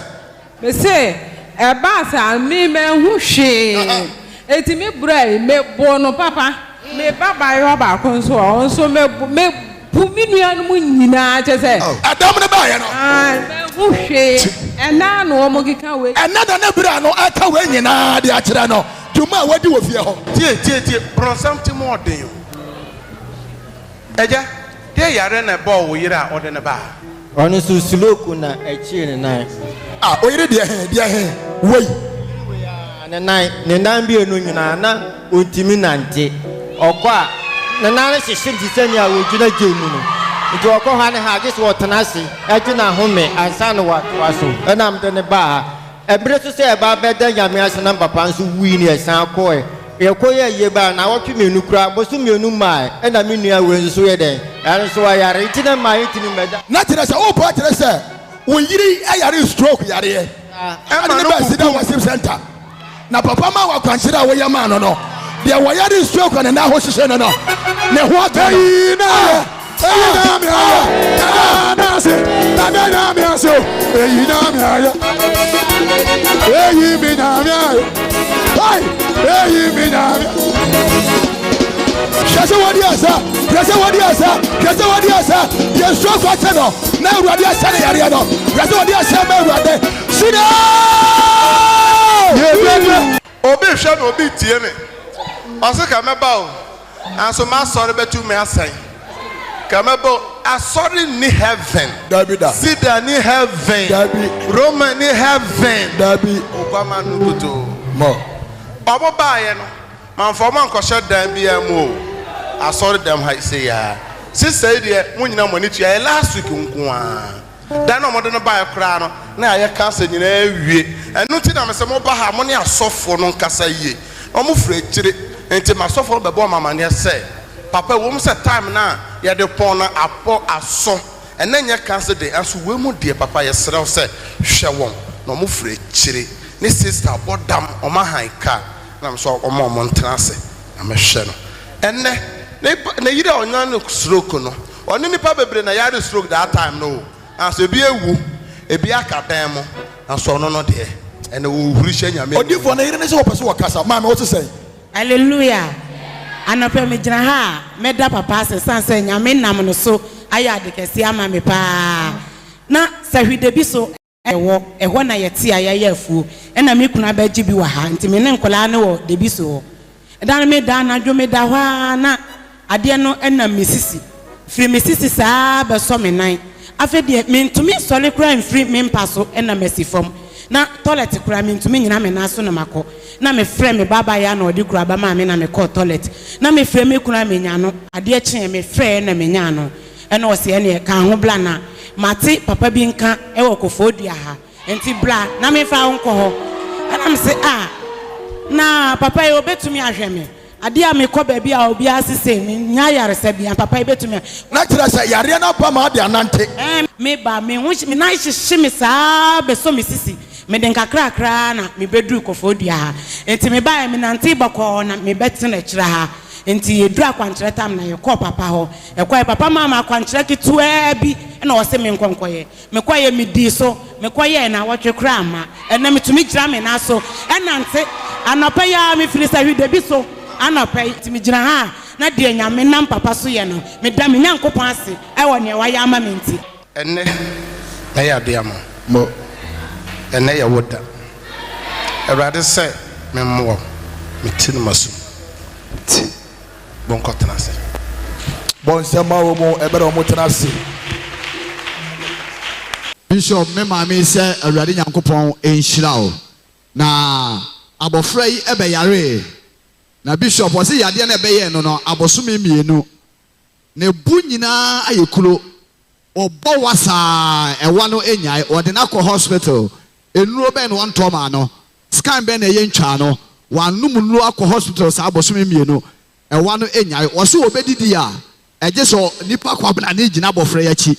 Mese, ɛbaa saa, me manhu hwee. Enti me bra yi, meboo no papa. Me ba baayewa baako nso ɔ, ɔno nso mebo, mebu me nuanom nyinaa, kyerɛ sɛ. Ɛdɔm no baeɛ no. Ae, manhu hwee. Ɛnnɛ ara na wɔkeka wei. Ɛnnɛ na ne bra no ɛka wei nyinaa de akyerɛ no. Dwuma a wadi wɔ fie hɔ. Tie tie tie, bronsam ti mu ɔden o. Agya, deɛ yare na ɛbɔɔ wo yere a wode no baa? Ɔno nso suloku na ɛkyee ne nan. Ah, oyere deɛ he, deɛ he, wei. Ne nan, ne nan mmienu nyinaa na ɔntumi nante. Ɔkɔ a, ne nan no hyehye no te sɛ nea ɔgyina gya mu no. Nti ɔkɔ ha ne ha a, gye sɛ ɔtena ase gye n'ahome ansa na watoa so. Ɛna mede no baa ha. Ɛbere so sɛ ɛba bɛda Nyame ase na papa nso wui ne yɛsan kɔɛ. Yɛkɔyɛɛ ayie bae naawɔtwe mmienu koraa, bosom mmienu mmae ɛna me nua wei nso so yɛ dɛn? Ɛno nso wayare nti na mmaa yɛntumi mmɛda. Na kyerɛ sɛ wopɛ akyerɛ sɛ wo yere yi yare stroke yareɛ ɛna ne baa Cedar Worship Center na papa maa wo akwankyerɛ a woyɛ maa no no deɛ wɔyare stroke a ne nan ho hyehye no no ne ho atɔ no. Ah! Eyi na mi ayɛ, dada mi ase, dada na mi ase o. Eyi na mi ayɛ, eyi mi na mi ayɛ, hai, eyi mi na mi. Hwɛ sɛ wɔde asa, hwɛ sɛ wɔde asa, hwɛ sɛ wɔde asa. Deɛ nsuo kɔ akyɛ no, na Awurade ahyɛ ne yareɛ no. Hwɛ sɛ wɔde ahyɛ ma Awurade. Sida! Obi rehwɛ me, obi retie me. Ɔse ka mɛba o, nanso m'asɔre bɛtu me asɛn. Ka mɛba o, asɔre nni heaven. Dabi da. Sida nni heaven. Dabi. Roma nni heaven. Dabi. Oguamma no nkutoo. Mɔ. Ɔmo baeɛ no, mamfa ɔmo ankɔhyɛ dan biara mu o. Asɔre dɛm ha sei ara. Sister yi deɛ, mo nyinaa mo ani tua, ɛyɛ last week nko ara. Da no a wɔde no baeɛ koraa no, na yɛayɛ cancer nyinaa awie. Ɛno nti na mesɛ moba ha a, mo ne asɔfoɔ no nkasa yie. Na wɔfiri akyire, nti m'asɔfoɔ no bɛbɔɔ me amaneɛ sɛ, Papa, ɛwom sɛ time no a yɛde pɔn no abɔ aso, ɛnnɛ nyɛ cancer day, nanso wei mu deɛ, papa, yɛsrɛ wo sɛ hwɛ wɔn. Na wɔfiri akyire, ne sister abɔ dam, wɔahan car, na mesɛ wɔmma wɔntena ase na mɛhwɛ no. Ɛnnɛ, ne ba, ne yere a ɔnya no stroke no, Ɔne nipa bebree na yare stroke that time no o nanso ebi awu ebi aka dan mu nanso ɔno no deɛ ɛnɛ ɔhuri hyɛ Nyame Odiyifoɔ animuonyam. no yere ne sɛ wɔpɛ sɛ wɔkasa. Maame wo te sɛn? Hallelujah anɔpɛ me gyina ha a mɛda papa ase sane sɛ Nyame nam no so ayɛ ade kɛseɛ ama me paa na sahwi bi so ɛwɔ ɛhɔ na yɛte a yɛyɛ afuo ɛna me kunu abɛgye bi wɔ ha nti me ne nkwadaa no wɔ debi so hɔ ɛda no meda anadwo meda hɔ ara na adeɛ no ɛnam me sisi firi me sisi saa bɛsɔ me nan afei deɛ mentumi nsɔre koraa mfiri me mpa so ɛna masi fam na toilet koraa mentumi nyina me nan so na makɔ na mefrɛ me ba baeɛ na ɔde kura ba maa me na mekɔɔ toilet na mefrɛ me kunu a menya no adeɛ kyeeɛ mefrɛɛ na menyaa no Ɛna ɔse ɛneɛ ka ho bla na mate papa bi nka wɔ Kofoɔdua ha nti bra na menfa wo nkɔ hɔ. Ɛna mese ah na papa yi ɔbɛtumi ahwɛ me? Adeɛ a mekɔ baabi a obiara se sei mennya ayaresa bia papa yi bɛtumi a. Na kyerɛ sɛ yareɛ no aba ma ade anante. Ɛɛ meba me ho me nan hyehye me saa bɛsɔ me sisi mede nkakrakra na mebɛduru Kofoɔdua ha nti mebaeɛ menantee bɔkɔɔ na mebɛtena akyire ha nti yɛduru akwankyerɛ tam na yɛkɔɔ papa hɔ Ɛkɔe, papa maa me akwankyerɛ ketewaa bi na ɔse menkɔ nkɔyɛ. Mekɔeɛ, medii so. Mekɔyɛɛ, nnawɔtwe koraa amma. Ɛnnɛ metumi gyina me nan so nante. Anɔpa yi ara mefiri sahwidabi so anɔpa yi. Nti megyina ha a, na deɛ Nyame nam papa so yɛ no, meda me Nyankopɔn ase wɔ deɛ wayɛ ama me nti. Ɛnnɛ mɛyɛ ade ama wo. Ɛnnɛ yɛ wo da. Awurade sɛ memmoa wo. Mete no m'asom. Te. Monkɔtena ase. Bɔ nsɛm ma wɔn ɛberɛ a wɔtena ase. Bishop me maame sɛ Awurade Nyankopɔn nhyira wo na abɔfra yi bɛyaree na Bishop ɔse yadeɛ no ɛbɛyɛɛ no no abosome mienu ne bo nyinaa ayɛ kuro ɔbɔ wa saa ɛwa no nyae wɔde no akɔ hospital nnuro bɛn na wɔntɔ maa no Scan bɛn na ɛyɛ ntwaa no? Wanom nnuro akɔ hospital saa bosome mienu, ɛwa no nnyae. Ɔse ɔbɛdidi a, ɛgye sɛ nipa kwabrane gyina abɔfra yi akyi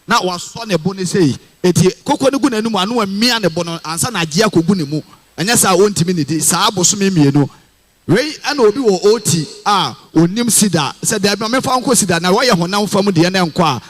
na wasɔ ne bo no sei. Enti koko no gu n'anum a na wamia ne bo no ansa na agye akɔgu ne mu. Ɛnyɛ saa a ɔntumi nnidi saa bosome mienu. Wei ɛna obi wɔ OT a ɔnnim sida sɛ daabi ma memfa wo nkɔ sida na wayɛ honam fam deɛ na ɛnkɔ a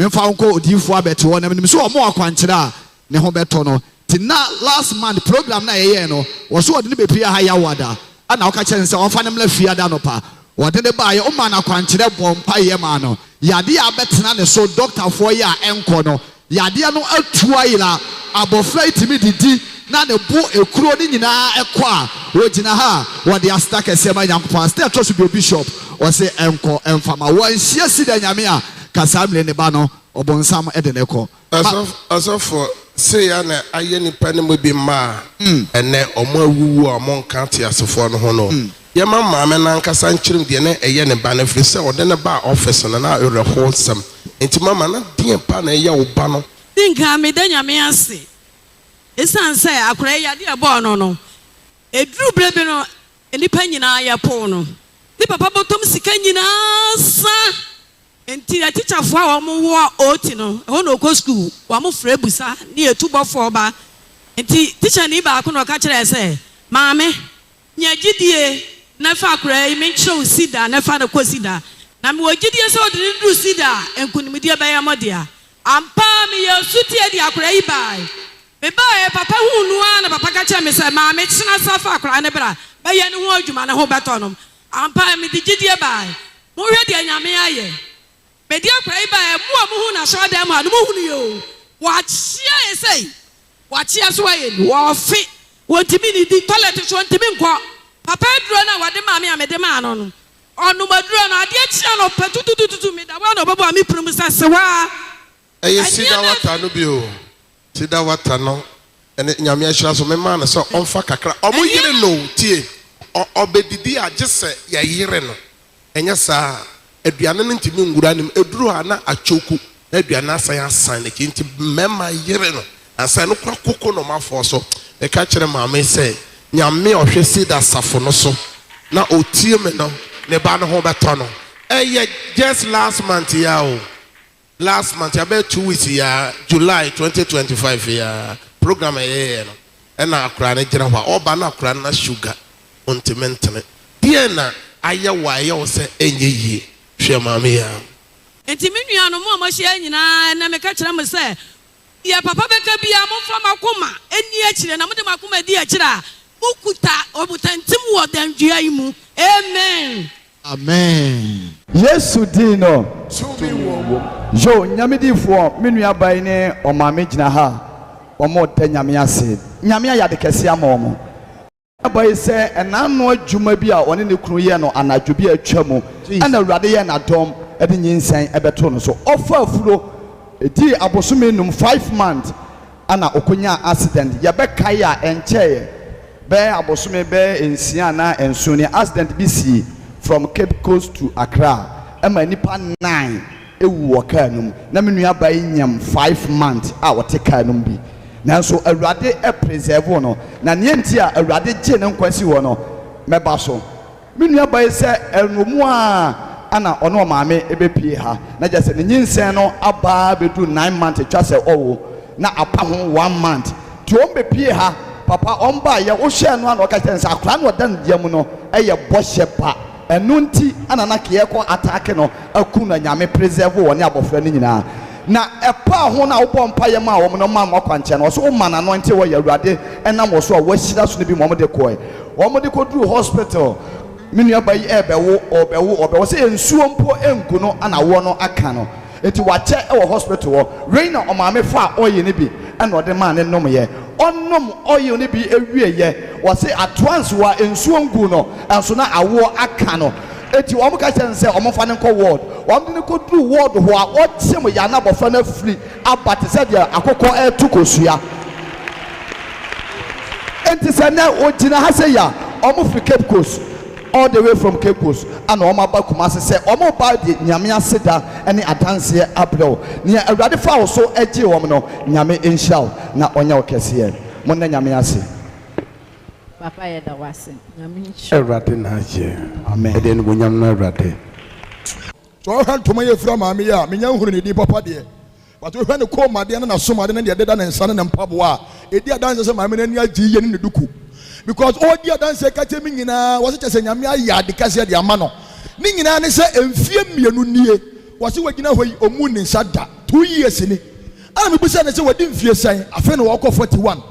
Memfa wo nkɔ odiyifoɔ abɛte hɔ na menim sɛ ɔma wo akwankyerɛ a ne ho bɛtɔ no. Nti na last month program no a yɛyɛɛ no wɔse wɔde no bɛpue ha Yawoada ɛna woka kyerɛɛ no sɛ ɔmfa no mmra Fiada anɔpa. Wɔde no baeɛ womaa no akwankyerɛ bɔɔ mpaeɛ maa no. Yadeɛ a abɛtena ne so dɔktafoɔ yɛ a ɛnkɔ no yadeɛ no atu ayera. Abɔfra yi tumi didi na ne bo ekuro no nyinaa kɔ a Wɔgyina ha a, wɔde aseda kɛseɛ ma Nyankopɔn. Aseda a ɛtɔ so bio, Bishop, ɔse ɛnkɔ ɛmfa ma. Wɔanhyia Sida Nyame a, ka saa mmire ne ba no, ɔbonsam de no kɔ. Ma. Asɔfoɔ, sei ara na ayɛ nnipa no mu bi mma a ɛnnɛ wɔawuwu a wɔnka ateasefoɔ no ho no. Yɛma maame no ankasa nkyerɛ mu deɛ na ɛyɛ ne ba no ɛfiri sɛ ɔde no baa ɔfese no na awerɛhosɛm nti mama na deɛn paa na ɛyɛ wo ba no. Di nkan meda Nyame ase esiane sɛ akwadaa yi yadeɛ a ɛbɔɔ no no ɛduru berɛ bi no nnipa nyinaa yɛpoo no ne papa bɔtɔm sika nyinaa sa nti atikyafoɔ a wɔn wɔ OT no ɛhɔ na ɔkɔ sukuu wɔn frɛ busa ne yɛtu bɔfoɔ ba nti tikyani baako na ɔka kyerɛɛ sɛ maame Nya gyidie na fa akwadaa yi menkyerɛ wo sida na fa no kɔ sida. Na mewɔ gyidie sɛ wode no duru sida a, nkunimdie bɛyɛ mo dea. Ampa ara meyɛɛ ɔsotie de akwadaa yi baae. Mebaeɛ, papa huu no ara na papa ka kyerɛɛ me sɛ, Maame, kyena san fa akwadaa no bra, mɛyɛ ne ho adwuma, ne ho bɛtɔ no. Ampa ara mede gyidie baae. Monhwɛ deɛ Nyame ayɛ. Mede akwadaa yi baeɛ, mo a mohuu no asɔredan mu ha no, mohunuiɛ o, wakyea yɛ sei. Wakyea so ayɛ ni, ɔɔfe, wɔntumi nnidi, toilet so ɔntumi nkɔ. Papa aduro no a wɔde maa me a mede maa no no, ɔnom aduro no, adeɛ kye anɔpa tututututu, meda hɔ a na ɔbɛbɔ a me pono mu sɛ sewaa. Ɛyɛ cedar water no bi o, cedar water no ɛne Nyame ahyira so me maa no sɛ ɔnfa kakra, ɔmo yere no o, tie, ɔbɛdidi a gye sɛ yɛyere no. Ɛnyɛ saa a, aduane no ntumi nwura ne mu. Ɛduru hɔ a, na atwoku, na aduane no asan asan n'akyi. Enti mmarima yere no ansa. Ɛno koraa koko na wɔafɔɔ so. Meka kyerɛ maame sɛ, Nyame a ɔhwɛ Cedar asafo no so na ɔtie me no, ne ba no ho bɛtɔ no. Ɛyɛ just last month yi ara o. Last month, abɛyɛ 2 weeks yi ara, July 2025 yi ara, program a yɛyɛeɛ no, ɛna akwadaa no gyina hɔ a, ɔreba na akwadaa no na sugar, ɔntumi ntene. Deɛn na ayɛ wo a ɛyɛ wo sɛ ɛnyɛ yie? Hwɛ maame yi ara. Enti me nuanom, mo a moahyia ha nyinaa, ɛnnɛ meka kyerɛ mo sɛ, deɛ papa bɛka biara, momfa mo akoma nni akyire, na mode mo akoma di akyire a, mokuta ɔbotantim wɔ dandua yi mu. Amen. Amen. Yesu din no. Tumi wɔ mu. Yo, Nyame difoɔ, me nua baa yi ne ɔmaame gyina ha a, wɔn da Nyame ase. Nyame ayɛ ade kɛseɛ ama wɔn. Nua baa yi sɛ ɛnaano adwuma bi a ɔne ne kunu yɛɛ no anadwo bi a atwa mu, ɛna Awurade yɛɛ no adɔm de nyinsɛn bɛtoo no so. Ɔfaa afuro, ɛdii abosome num, 5 months, ɛna ɔkɔnyaa accident. Yɛbɛkae a ɛnkyɛeɛ, bɛyɛ abosome bɛyɛ 6 anaa 7 ni, accident bi sii from Cape Coast to Accra ɛma nnipa nine ewu wɔ kaa no mu. Na me nua baa yi nyam 5 months a ɔte kaa no mu bi. Nanso Awurade preserve no, na nea nti a Awurade gyee ne nkwa si hɔ no, mɛba so. Me nua baa yi sɛ ɛno mu a ana ɔne ɔmaame ɛbɛpie ha, na gye sɛ ne nyinsɛn no abaa bɛdu 9 months, atwa sɛ ɔwo na apa ho one month, nti wɔn bɛpie ha. Papa wɔn baayɛ, wohwɛɛ no a na ɔka kyerɛ no sɛ akwaraa no ɔda ne yam no ɛyɛ bɔhyɛ ba. Ɛno nti ana na keɛ kɔ attack no aku no. Nyame preserve wɔ ne abɔfra no nyinaa na ɛpaa ho no a wobɔ mpayɛ ma a wɔn no ma mo akwankyɛn no, ɔso woma n'ano nte wɔ yɛ Awurade ɛnam wɔ so a wɔahyira so no bi ma wɔn de kɔɛ, wɔn de kɔduru hospital. Me nua ba yi ɛɛbɛwo, ɔbɛwo, ɔbɛwo sɛ nsuo mpo ngu no ana awoɔ no aka no, nti wakyɛ ɛwɔ hospital hɔ. Wei na ɔmaame fa oil no bi ɛna ɔde maa ne nom yɛ. Ɔnom oil no bi ewie yɛ, wɔse atoa nso a nsuo ngu no ɛnso na awoɔ aka no, eti wɔn ka kyerɛ no sɛ wɔn fa no nkɔ ward. Wɔn de no kɔduru ward hɔ a, ɔkyem yɛ ana abɔfra no afiri aba te sɛ deɛ akokɔ ɛreto kosua. Nti sɛ nɛ ogyina ha sɛ ya, wɔn firi Cape Coast, all the way from Cape Coast, ana wɔn aba Kumase sɛ wɔn ba de Nyame aseda ne adanseɛ abrɛ wo. Nea Awurade fa wo so gye wɔn no, Nyame nhyira wo na ɔnyɛ wo kɛseɛ. Mo nna Nyame ase. Papa, yɛda wo ase. Nyame nhyira. Awurade na ayɛ. Amen. Ɛde animuonyam no Awurade. Sɛ ɔhwɛ ntoma yɛ fira maame yi a, menya nhunu ne din papa deɛ, but wohwɛ ne kɔn mu adeɛ ne n'asom ade ne deɛ ɛdeda ne nsa ne ne mpaboa a, ɛdi adanseɛ sɛ maame no ani agye yie ne ne duku, because ɔredi adanseɛ ka kyerɛ me nyinaa, wɔse kyɛ sɛ Nyame ayɛ ade kɛseɛ de ama no. Ne nyinaa ne sɛ mfie 2 nie wɔse wagyina hɔ yi, ɔmmu ne nsa da. 2 years ni. Ɛna mebisa no sɛ wadi mfie sɛn? Afei na wɔkɔ 41.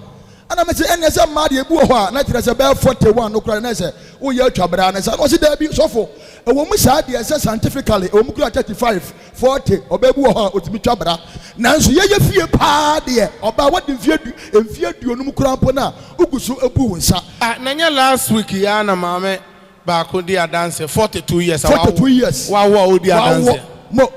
Ɛna mese ɛneɛ sɛ mmaa deɛ ebi wɔ hɔ a na kyerɛ sɛ bɛyɛ 41 no koraa na sɛ woyɛ atwa bra ne saa. Na ɔse daabi sɔfo, ɛwɔ mu saa deɛ sɛ scientifically ɛwɔ mu koraa 35, 40 ɔbaa bi wɔ hɔ a ɔtumi twa bra. Nanso yɛyɛ fie paa deɛ ɔbaa wadi mfeɛ du mfeɛ aduonum koraa mpo no a wogu so bu wo nsa. Ah na nyɛ last week yi ara na maame baako di adanseɛ 42 years a 42 years wawo a ɔdi adanseɛ. Wawo mo.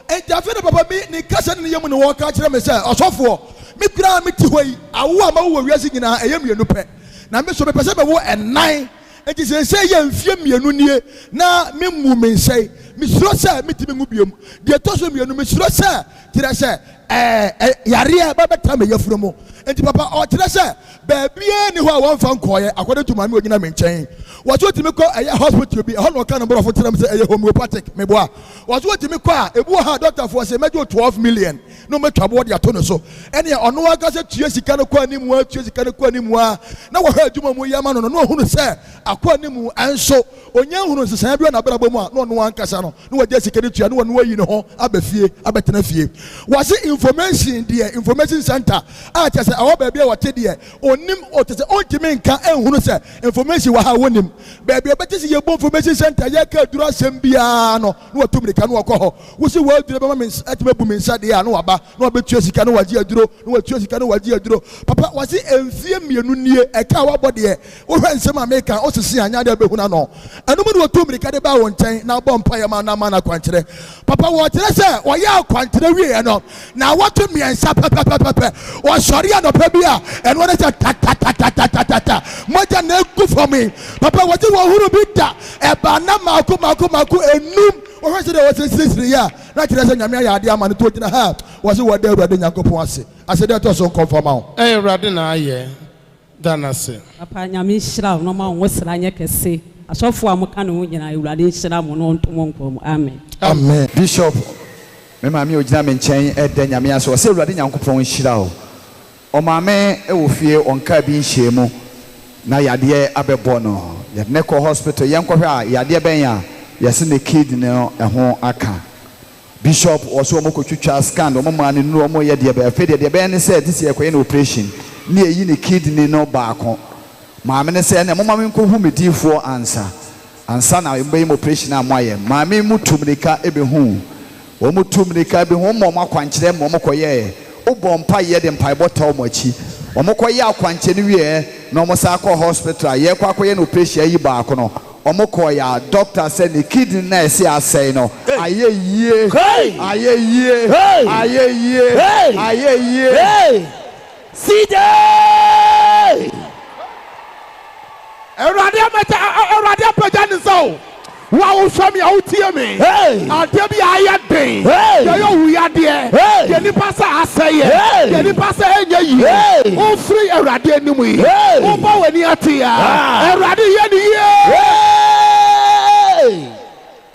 Enti afei na papa bi ne kasa ne ne yam na wɔreka kyerɛ me sɛ, Ɔsɔfoɔ, me koraa mete hɔ yi, awo a mawo wɔ wiase nyinaa, ɛyɛ mmienu pɛ, na me nso mepɛ sɛ mewo nnan. Enti seesei yɛ mfeɛ mmienu nie na memmuu me nsa yi. Mesuro sɛ mentumi nwo bio. Deɛ ɛtɔ so mmienu, mesuro sɛ, kyerɛ sɛ, ɛɛ, yareɛ bɛbɛtra me yafunu mu. Enti papa, ɔkyerɛ sɛ Baabiara nni hɔ a wɔmfa nkɔeɛ, according to maame a ɔgyina me nkyɛn. Wɔse wotumi kɔ ɛyɛ hospital bi, ɛhɔ na ɔka no borɔfo kyerɛ me sɛ ɛyɛ homeopathic, meboa. Wɔse wotumi kɔ a, ebi wɔ hɔ a dɔktafoɔ se mɛgye wo 12 million na wɔatwa boɔ de ato ne so. Ɛneɛ ɔno ankasa tua sika no kɔ anim ara, tua sika no kɔ anim ara, na wɔhwɛ adwuma a wɔyɛ ama no no, na ɔhunu sɛ akɔ anim, nso ɔnya nhunu nsesaeɛ bi wɔ n'abrabɔ mu a, na ɔno ankasa no na wagya sika no tua na ɔno ayi ne ho aba fie abɛtena fie. Wɔse information deɛ, information center a kyerɛ sɛ ɛwɔ baabi a wɔte deɛ, ɔnnim, ɔkyerɛ sɛ ɔntumi nka nhunu sɛ information wɔ ha a wɔnnim. Baabi a ɔbɛte sɛ yɛbɔ information center yɛreka aduro asɛm biara no, na watu mmirika na wakɔ hɔ. Wose w'aduro bɛma me nsa, atumi abu me nsa deɛ a, na waba na wabɛtua sika na wagye aduro, na watua sika na wagye aduro. Papa, wɔse mfeɛ mmienu nie, ɛka a wabɔ deɛ, Wohwɛ nsɛm a meka a, wosese a, anyɛ ade a wobɛhunu ano. Ɛno mu na wɔtuu mmirika de baa wo nkyɛn na wobɔɔ mpaeɛ maa no ama no akwankyerɛ. Papa, wɔkyerɛ sɛ wɔyɛɛ akwankyerɛ wieeɛ no, nnawɔtwe mmiɛnsa pɛpɛpɛpɛ, wɔsɔre anɔpa bi a, ɛno ara ne sɛ tatatatatata, mogya na ɛgu fam yi. Papa, wɔse wɔhunu bi da, ɛbaa nna mmaako mmaako mmaako nnum. Wohwɛ sɛdeɛ wɔsisirisiri yi a, na kyerɛ sɛ Nyame ayɛ adeɛ ama no. Nti wɔgyina ha a, wɔse wɔda Awurade Nyankopɔn ase. Aseda ɛtɔ so nkɔmfɔ ma wo. Ɛyɛ Awurade na ayɛ. Da no ase. Papa Nyame nhyira wo na ɔma wo nwosra nyɛ kɛse asɔfoɔ a mo ka ne ho nyinaa Awurade nhyira mo na ɔnto mo nkwa mu amen. Amen. Bishop, me maame a ogyina me nkyɛn reda Nyame ase, ɔsɛ Awurade Nyankopɔn nhyira wo. Ɔmaame wɔ fie ɔnkaa bi nhyɛɛ mu na yadeɛ abɛbɔ no. Yɛde no kɔ hospital yɛnkɔhwɛ a yadeɛ bɛn a yɛse ne kidney no ɛho aka. Bishop wɔ so wɔn kɔ twitwa scan wɔn maa no nnuro wɔn yɛ deɛ bɛyɛ afei deɛ deɛ ɛbɛyɛ ne sɛ gye sɛ yɛkɔyɛ no operation ne yɛyi ne kidney no baako maame no sɛ ɛnna moma me nkɔ hu me diifoɔ ansa ansa na wɔbɛyɛ me operation a moayɛ maame mu tu mirika ɛbɛhu wɔn tu mirika ɛbɛhu wɔn ma wɔn akwankyerɛ ma wɔn kɔyɛɛ wobɔ mpaeɛ de mpaebɔ ta wɔn akyi wɔn kɔyɛ akwankyerɛ no wieɛ na wɔn san kɔ hospital a yɛkɔ akɔyɛ no operation ayi baako no Ɔmo kɔɔeɛ a doctor sɛ ne kidney no a ɛse asɛe no ayɛ yie, ayɛ yie, ayɛ yie, ayɛ yie. CJ! Awurade amagya Awurade apagya ne nsa o. Wo a wohwɛ me a wotie me. Adeɛ bi a ayɛ den. Deɛ ɛyɛ owuyadeɛ. Deɛ nipa sɛ asɛeɛ. Deɛ nipa sɛ ɛnyɛ yie. Wofiri Awurade anim yi. Wobɔ w'ani ate a. Awurade yɛ ne yie.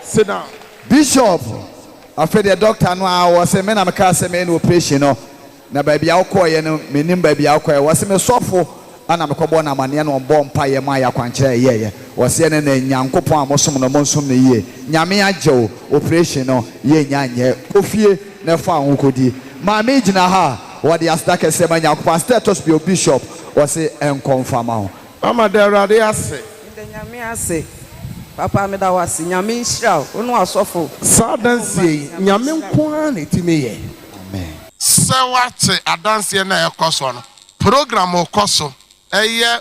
Sit down. Bishop, afei deɛ doctor no aa wɔse me na mekaa sɛ mɛyɛ no operation no Na baabi a wokɔeɛ no, mennim baabi a wokɔeɛ. Wɔse me sɔfo na mekɔbɔɔ no amaneɛ na ɔbɔɔ mpaeɛ maa yɛ akwankyerɛ a ɛyɛeɛ. Wɔse ɛne nɛ Nyankopɔn a mosom no monsom no yie. Nyame agye wo, operation no yɛnnya nyɛ. Kɔ fie na fa wo ho kɔdi. Maame yi gyina ha a, ɔde aseda kɛseɛ ma Nyankopɔn. Aseda a ɛtɔ so bio, Bishop, wɔse ɛnkɔ mfa ma wo. Mama da Awurade ase. Meda Nyame ase papa meda wo ase Nyame nhyira wo wo ne w'asɔfo. Saa adanseɛ yi Nyame nko ara na ɛtumi yɛ. Amen. Sɛ woate adanseɛ no a ɛrekɔ soɔ no, program rekɔ so, ɛyɛ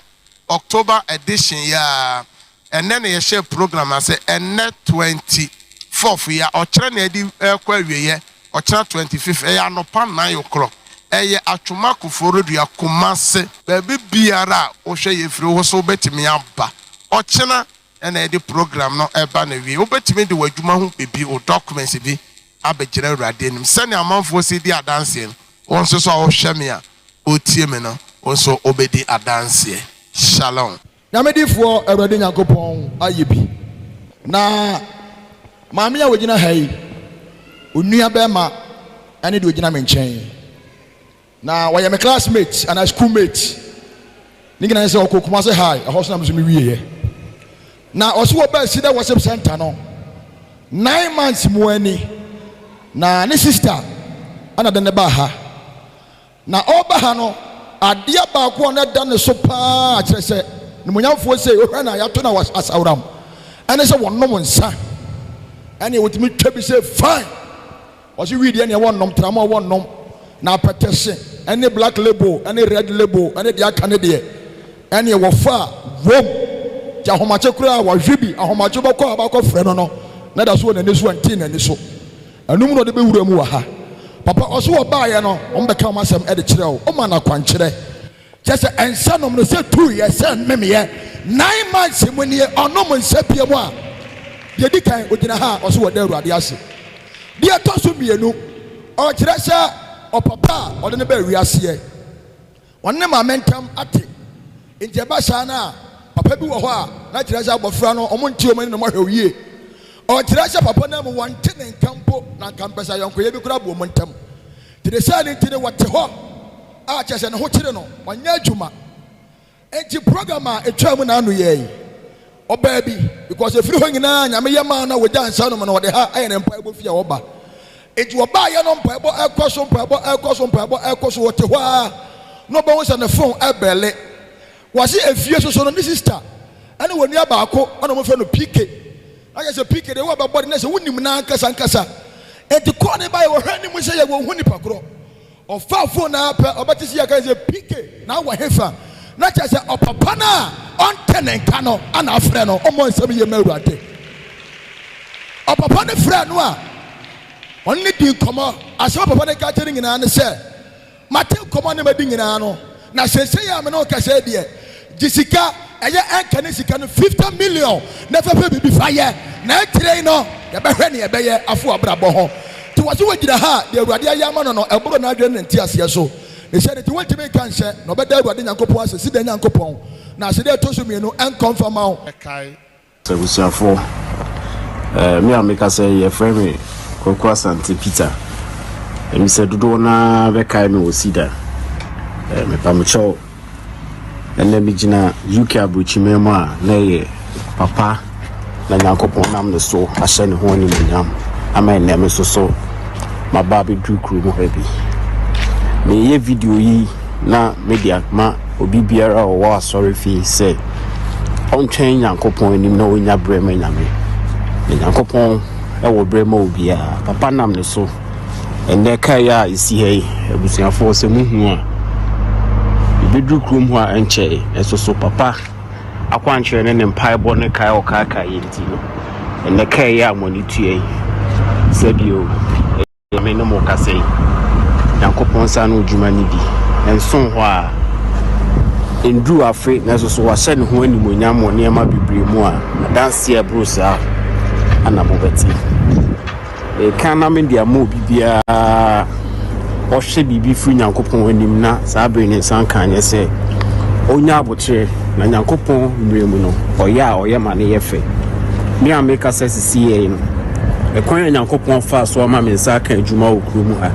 October edition yi ara, ɛnnɛ na yɛhyɛɛ program no ase, ɛnnɛ 24th yi a, ɔkyerɛ na yɛde rekɔ awieɛ, ɔkyena 25th, ɛyɛ anɔpa 9 o'clock, ɛyɛ Atwoma Koforidua, Kumasi. Baabi biara a wohwɛ yɛ firi wo so wobɛtumi aba, ɔkyena na yɛde program no reba no awiei. Wobɛtumi de w'adwuma ho biribi, wo documents bi abɛgyina Awurade anim. Sɛnea amanfoɔ si di adanseɛ no, wo nso so a wohwɛ me a wotie me no, wo nso wobɛdi adanseɛ. Shalom. Nyame difoɔ Awurade Nyankopɔn ayɛ bi. Na maame a ɔgyina ha yi, onua bɛɛma ɛne deɛ ɔgyina me nkyɛn yi. Na ɔyɛ me classmate anaa school mate. Ne nyinaa ne sɛ ɔkɔ Kumasi High, ɛhɔ so na me nso me wieɛ. Na ɔse wɔbaa Cedar Worship Center no 9 months mu ani na ne sister ɛna de ne baa ha. Na ɔreba ha no, Adeɛ baako a na ɛda ne so pa ara kyerɛ sɛ animuonyamfoɔ sei, wohwɛ no a yɛato no asaworam, ɛne sɛ wɔnom nsa. Ɛneɛ wɔtumi twa bi sɛ fine. Ɔse wii deɛ neɛ wɔnnom, tramɔɔ wɔnnom, na apɛtɛhye ɛne black label ɛne red label ɛne deɛ aka no deɛ ɛneɛ wɔfa a wom. Nti ahomakye koraa wahwe bi, ahomakye bɛkɔ a bakɔ frɛ no no na da so wɔ n'ani so a ntii n'ani so. Ɛno mu na ɔde bɛwura mu wɔ ha. Papa ɔse wɔbaeɛ no wɔn bɛka wɔn asɛm de kyerɛ wo, woma no akwankyerɛ. Kyerɛ sɛ nsa nom no sɛ tuiɛ sɛ memeɛ nine months mu nie ɔnom nsa biom a, deɛ ɛdi kan ɔgyina ha a ɔse wɔda Awurade ase. Deɛ ɛtɔ so mmienu ɔkyerɛ sɛ ɔpapa a ɔde no baa wiaseɛ ɔne ne maame ntam ate nti ɛba saa no a papa bi wɔ hɔ a na kyerɛ sɛ abɔfra no ɔmo nte ɔmo ani na ɔmo ahwɛ wo yie. Ɔkyerɛ sɛ papa no amu wɔnte ne nka mpo na nka mpɛ sɛ ayɔnkoyɛ bi koraa bu ɔmo ntam. Nti ne saa no nti no wɔte hɔ a kyerɛ sɛ ne ho kyere no, ɔnyɛ adwuma. Enti program a ɛtwaa mu naano yɛ yi, ɔbaa bi, because ɛfiri hɔ nyinaa Nyame yɛ maa no a wɔgyaa nsa nom no, ɔde ha ayɛ ne mpaebɔ fie a ɔba. Enti ɔbaeɛ no mpaebɔ ɛkɔ so, mpaebɔ ɛkɔ so, mpaebɔ ɛkɔ so, ɔte hɔ ara na ɔbɛhu sɛ ne phone ɛbɛle. Wɔse efie soso no ne sister ɛne wɔn nua baako ɛna wɔn frɛ no PK. Na kyerɛ sɛ PK deɛ wɔbɛbɔ de na sɛ wonim no ankasa ankasa. Enti kɔɔ ne baeɛ wɔhwɛ anim sɛ yɛ wɔn hu nipa korɔ. Ɔfaa phone no ara pɛ ɔbɛte sɛ yɛka sɛ PK na wɔ hefa? Na kyerɛ sɛ ɔpapa no a ɔnte ne nka no ana afrɛ no. Ɔmmɔ nsɛm yie ma Awurade. Ɔpapa no frɛɛ no a ɔne no dii nkɔmmɔ. Asɛm a papa no ka kyerɛ no nyinaa ne sɛ, Mate nkɔmmɔ a na madi nyinaa no, na seesei a me ne wo kasa yi deɛ, gye sika, ɛyɛ ɛnka ne sika no 50 million na fa pɛ biribi fa yɛ, na akyire yi no yɛbɛhwɛ nea ɛbɛyɛ afa w'abrabɔ ho. Nti wɔse wɔgyina ha a, deɛ Awurade ayɛ ama no no, ɛboro n'adwene ne ne nteaseɛ so. Ne saa nti wontumi nka nhyɛ, na ɔbɛda Awurade Nyankopɔn ase, Sida Nyankopɔn, na aseda a ɛtɔ so mmienu ɛnkɔ mfa mma wo. Abusuafoɔ, eh, me a mekasa yi, yɛfrɛ me Kwaku Asante Peter. Ɛmi sɛ dodoɔ no ara bɛkae me wɔ Sida. Eh, mepamokyɛw, ɛnɛ megyina UK aburokyiman mu a na ɛyɛ papa na Nyankopɔn nam ne so ahyɛ ne ho animuonyam ama ɛnɛ me nso so maba abɛduru kurom ha bi. Meyɛ video yi na mede ama obi biara a ɔwɔ asɔre fie sɛ ɔntwɛn Nyankopɔn anim na ɔnya berɛ ma Nyame. Na Nyankopɔn wɔ berɛ ma obiara. Papa nam ne so. Ɛnnɛ kaa yi a ɛsi ha yi, abusuafoɔ sɛ mohu a, yɛbɛduru kurom hɔ a ɛnkyɛe. Ɛso so papa akwankyerɛ ne ne mpaebɔ ne kae ɔkaakae yɛ nti no, ɛnnɛ kaa yi a mo ani tua yi, sɛbio Me ne mo kasa yi, Nyankopɔn nsa ano dwuma no bi nso hɔ a, enduu afe, nanso so wahyɛ ne ho animuonyam wɔ nneɛma bebree mu a, adanse a ɛboro saa na mobɛte. Meka na mede ama obi biara ɔhwɛ biribi firi Nyankopɔn anim na saa bere ne nsa nka nyɛ sɛ ɔnya aboterɛ na Nyankopɔn mmerɛ mu no ɔyɛ a ɔyɛ ma no yɛ fɛ. Me a mekasa sisi yɛ no, ɛkwan a Nyankopɔn faa so ama me nsa aka adwuma wɔ kurom ha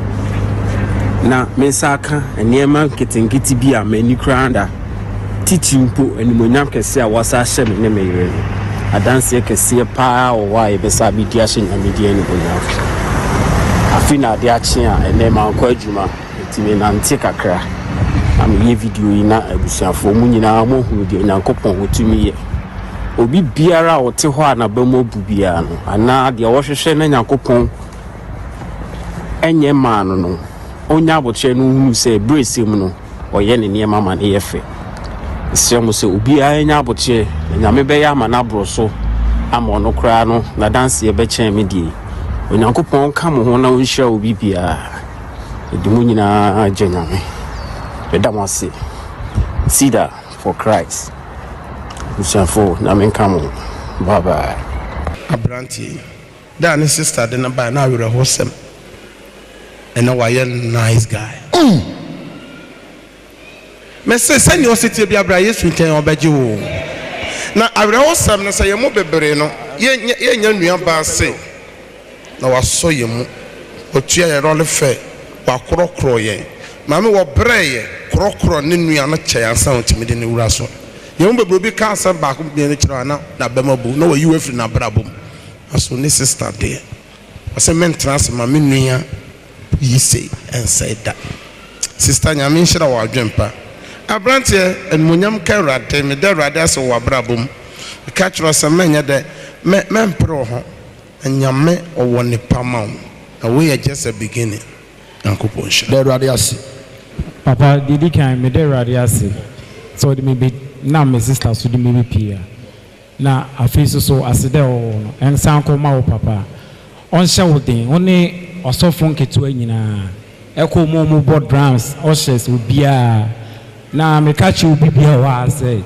na me nsa aka nneɛma nketenkete bi a m'ani koraa da, titiriw mpo animuonyam kɛse a wɔasa ahyɛ me ne me yere no. Adanseɛ kɛseɛ paa wɔ hɔ a yɛbɛsa abɛdi ahyɛ Nyame din animuonyam. Afe na ade akye a ɛnnɛ mankɔ adwuma nti menante kakra na meyɛ video yi na abusuafoɔ mu nyinaa moahunu deɛ Onyankopɔn ɔtumi yɛ. Obi biara a ɔte hɔ a n'aba mu abu biara no, anaa deɛ ɔhwehwɛ na Nyankopɔn nyɛ mmaa no no, ɔnya aboterɛ no nhunu sɛ berɛ sɛ mu no, ɔyɛ ne nneɛma ma no yɛ fɛ. Mesrɛ mo sɛ obiara nya aboterɛ, na Nyame bɛyɛ ama no aboro so ama ɔno koraa no n'adanseɛ bɛkyɛn me deɛ yi. Onyankopɔn nka mo ho na ɔnhyira obi biara. Mede mo nyinaa gya Nyame. Meda mo ase. Cedar for Christ. Abusuafo, Nyame nka mo. Bye bye. Aberanteɛ yi, da a ne sister de no baeɛ na awerɛhosɛm, ɛnɛ wayɛ nice guy. Mese sɛnea ɔsi teɛ biara bra Yesu nkyɛn ɔbɛgye wo. Na awerɛhosɛm no sɛ yɛn mu bebree no yɛnnya nua baa sei na wasɔ yɛn mu, watua yɛn lɔre fɛ, wakorɔkorɔ yɛn. Maame wɔbrɛɛ yɛn korɔkorɔ ne nua no kyɛe ansa na ɔtumi de no wura so. Yɛn mu bebree obi ka asɛm baako mmienu kyerɛ wo a na n'abam abu na wayi wo afiri n'abrabɔ mu. Nanso ne sista deɛ ɔse mentena ase ma me nua yi sei ɛnsɛe da. Sista Nyame nhyira wo adwen pa. Abranteɛ, animuonyam nka Awurade, meda Awurade ase wɔ w'abrabɔ mu. Meka kyerɛ wo sɛ mɛnyɛ dɛ, mɛ, mɛmpere wo ho. Na Nyame ɔwɔ nnepa ma wo. Na wei yɛ just a beginning. Nyankopɔn nhyira. Da Awurade ase. Papa, deɛ ɛdi kan, meda Awurade ase sɛ ɔde me bɛ, nam me sister so de me bɛpie ha. Na afei nso so aseda a ɛwɔ hɔ no, ɛnsan nkɔ mma wo papa. Ɔnhyɛ wo den, wo ne ɔsɔfo nketewa nyinaa, ɛkɔ wɔn a wɔbɔ drums, ushers, obiara. Na meka kyerɛ obi biara wɔ ha sɛ,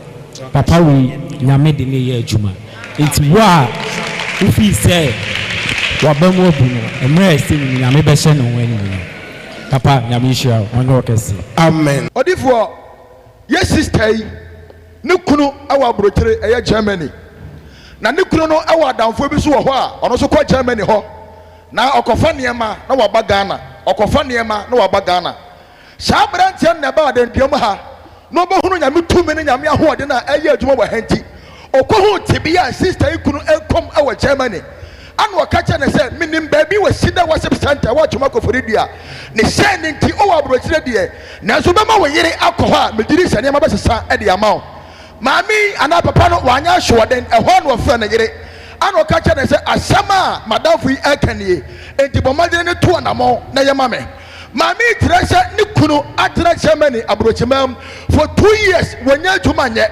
papa wei, Nyame de no reyɛ adwuma. Nti wo a wofii sɛ w'aba mu abu no, mmerɛ a ɛsɛ mu no, Nyame bɛhyɛ ne ho animuonyam. Papa, Nyame nhyira wo, ɔnyɛ wo kɛse. Amen. Odifoɔ, yɛ sister yi ne kunu wɔ abrokyire ɛyɛ Germany na ne kunu no wɔ adamfoɔ bi nso wɔ hɔ a ɔno nso kɔ Germany hɔ na ɔkɔfa nneɛma na waba Ghana ɔkɔfa nneɛma na waba Ghana saa aberanteɛ no na ɛbaa adanduam ha na ɔbɛhunu Nyame tumi ne Nyame ahoɔden a ɛyɛ adwuma wɔ ha nti ɔkɔhuu tebea a sister yi kunu rekɔm wɔ Germany Ɛnna ɔka kyerɛɛ no sɛ, Menim baabi wɔ Cedar Worship Center wɔ Atwom Koforidua. Ne hyɛn no nti, wowɔ aburokyire deɛ, nanso wobɛma wo yere akɔ hɔ a, megye di sɛ nneɛma bɛsesa de ama wo. Maame yi anaa papa no wanyɛ asoɔden, ɛhɔ ara na ɔfrɛɛ ne yere. Ɛnna ɔka kyerɛɛ no sɛ, Asɛm a m'adamfo yi reka nie, enti bɔ mmɔden ne tu anammɔn na yɛ ma me. Maame yi kyerɛ sɛ ne kunu atena Germany aburokyiman mu for 2 years, wɔnnya adwuma nyɛ.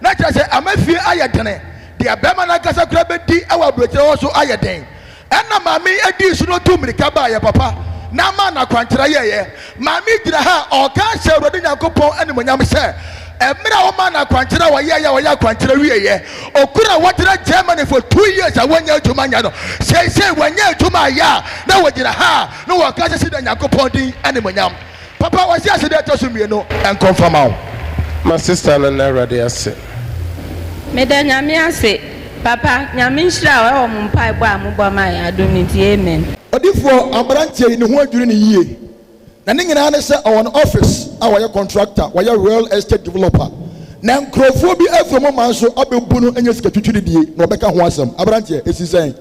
Na kyerɛ sɛ ama fie ayɛ dene, deɛ bɛrima no ankasa koraa bɛdi wɔ aburokyire hɔ nso ayɛ den. Ɛnna maame yi dii so na ɔtuu mmirika baeɛ, papa, na ama no akwankyerɛ yɛeɛ. Maame yi gyina ha a ɔreka ahyɛ Awurade Nyankopɔn animuonyam sɛ, mmerɛ a wɔmaa no akwankyerɛ a ɔyɛeɛ a ɔyɛ akwankyerɛ wieeɛ, okunu a watena Germany for 2 years a wannya adwuma nyɛ no, seesei wanya adwuma ayɛ a na ɔgyina ha a na ɔreka ahyɛ Sida Nyankopɔn din animuonyam. Papa wɔsi ase deɛ ɛtɔ so mmienu nkɔ nfa ma wo. Ma sister no nna Awurade ase. Meda Nyame ase papa Nyame nhyira wo ɛwɔ mo mpaebɔ a mobɔ ma yɛn adom no nti amen. Odifoɔ abranteɛ yi ne ho adwiri no yie na ne nyinaa ne sɛ ɔwɔ ne office a ɔyɛ contractor, ɔyɛ real estate developer na nkurɔfoɔ bi afiri wɔn man so abɛbu no anya sika twitwiridie na ɔbɛka ho asɛm. Abranteɛ, ɛsi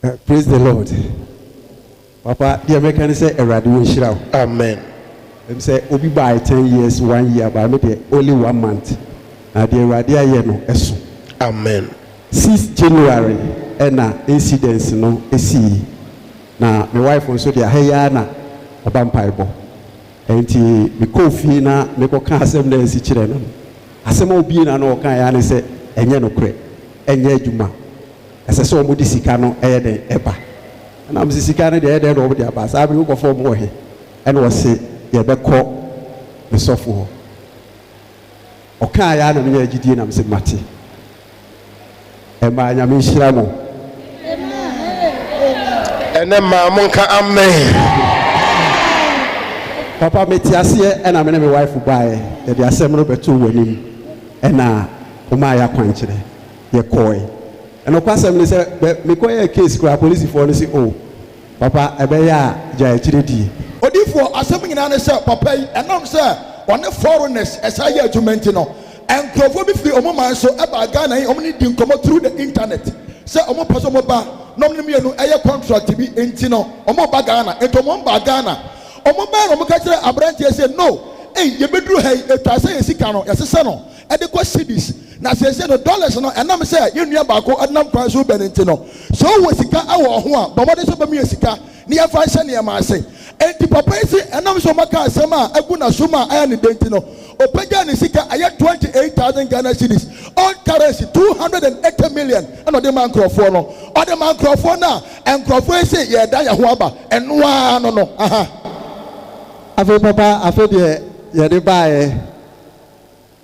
sɛn? Praise the Lord papa deɛ mɛka ne sɛ awurade wɔnhyira wo. Amen. Ɛm sɛ obi bae 10 years, one year baa me deɛ only one month na deɛ awurade ayɛ no ɛso. Amen. 6 January ɛna incidents no esii na me wife nso deɛ aha yi ara na ɔba mpaebɔ nti mekɔɔ fie na mekɔka asɛm na ɛsi kyerɛ no, asɛm a obie na na ɔka ya ne sɛ ɛnyɛ nokorɛ, ɛnyɛ adwuma, ɛsɛ sɛ wɔn de sika no ɛyɛ den ɛba. Ɛna mo sɛ sika no deɛ ɛyɛ den na wɔn de aba saa abiri wokɔfɔ wɔn wɔ he? Ɛna wɔse yɛbɛkɔ ne sɔfo hɔ. Ɔkaa ya na menya agyidie nam sɛ mate. Ɛmaa Nyame nhyira mo. Ɛnɛ maa mo nka amen. Papa, mete aseɛ ɛna me ne me wife baeɛ, yɛde asɛm no bɛtoo w'anim ɛna womaa yɛ akwankyerɛ, yɛkɔe. Ɛnokwasɛm ne sɛ bɛ mekɔyɛɛ case koraa, polisifoɔ no se o papa, ɛbɛyɛ a gya akyire die. Odiyifoɔ, asɛm nyinaa ne sɛ papa yi ɛnam sɛ ɔne foreigners ɛsan yɛ adwuma nti no, nkurɔfoɔ bi firi wɔn man so baa Ghana yi, wɔn ne di nkɔmmɔ through the internet sɛ wɔn pɛ sɛ wɔn ba na wɔn ne mmienu ɛyɛ contract bi nti no wɔn ba Ghana. Nti wɔn baa Ghana, wɔn baa na wɔn ka kyerɛ aberanteɛ sɛ no, ei, yɛbɛduru ha yi, ɛtwa sɛ yɛ sika no yɛsesɛ no ɛde kɔ cedis na seesei no dollars no ɛnam sɛ yɛn nua baako ɛnam kwan so bɛ no nti no, sɛ ɔwɔ sika ɛwɔ ho a, bɔ mmɔden sɛ ɔbɛmu yɛ sika ne yɛmfa nhyɛ nneɛma ase. Enti papa yi se ɛnam sɛ ɔmaka asɛm a agu n'asom a ɛyɛ ne dɛ nti no, ɔpagyaa ne sika ɛyɛ 28,000 Ghana cedis, old currency 280 million, ɛna ɔde ma nkurɔfoɔ no. Ɔde ma nkurɔfoɔ no a, nkurɔfoɔ yi se yɛda yɛn ho aba ɛnoaa no aha. Afei papa, afei deɛ yɛde baeɛ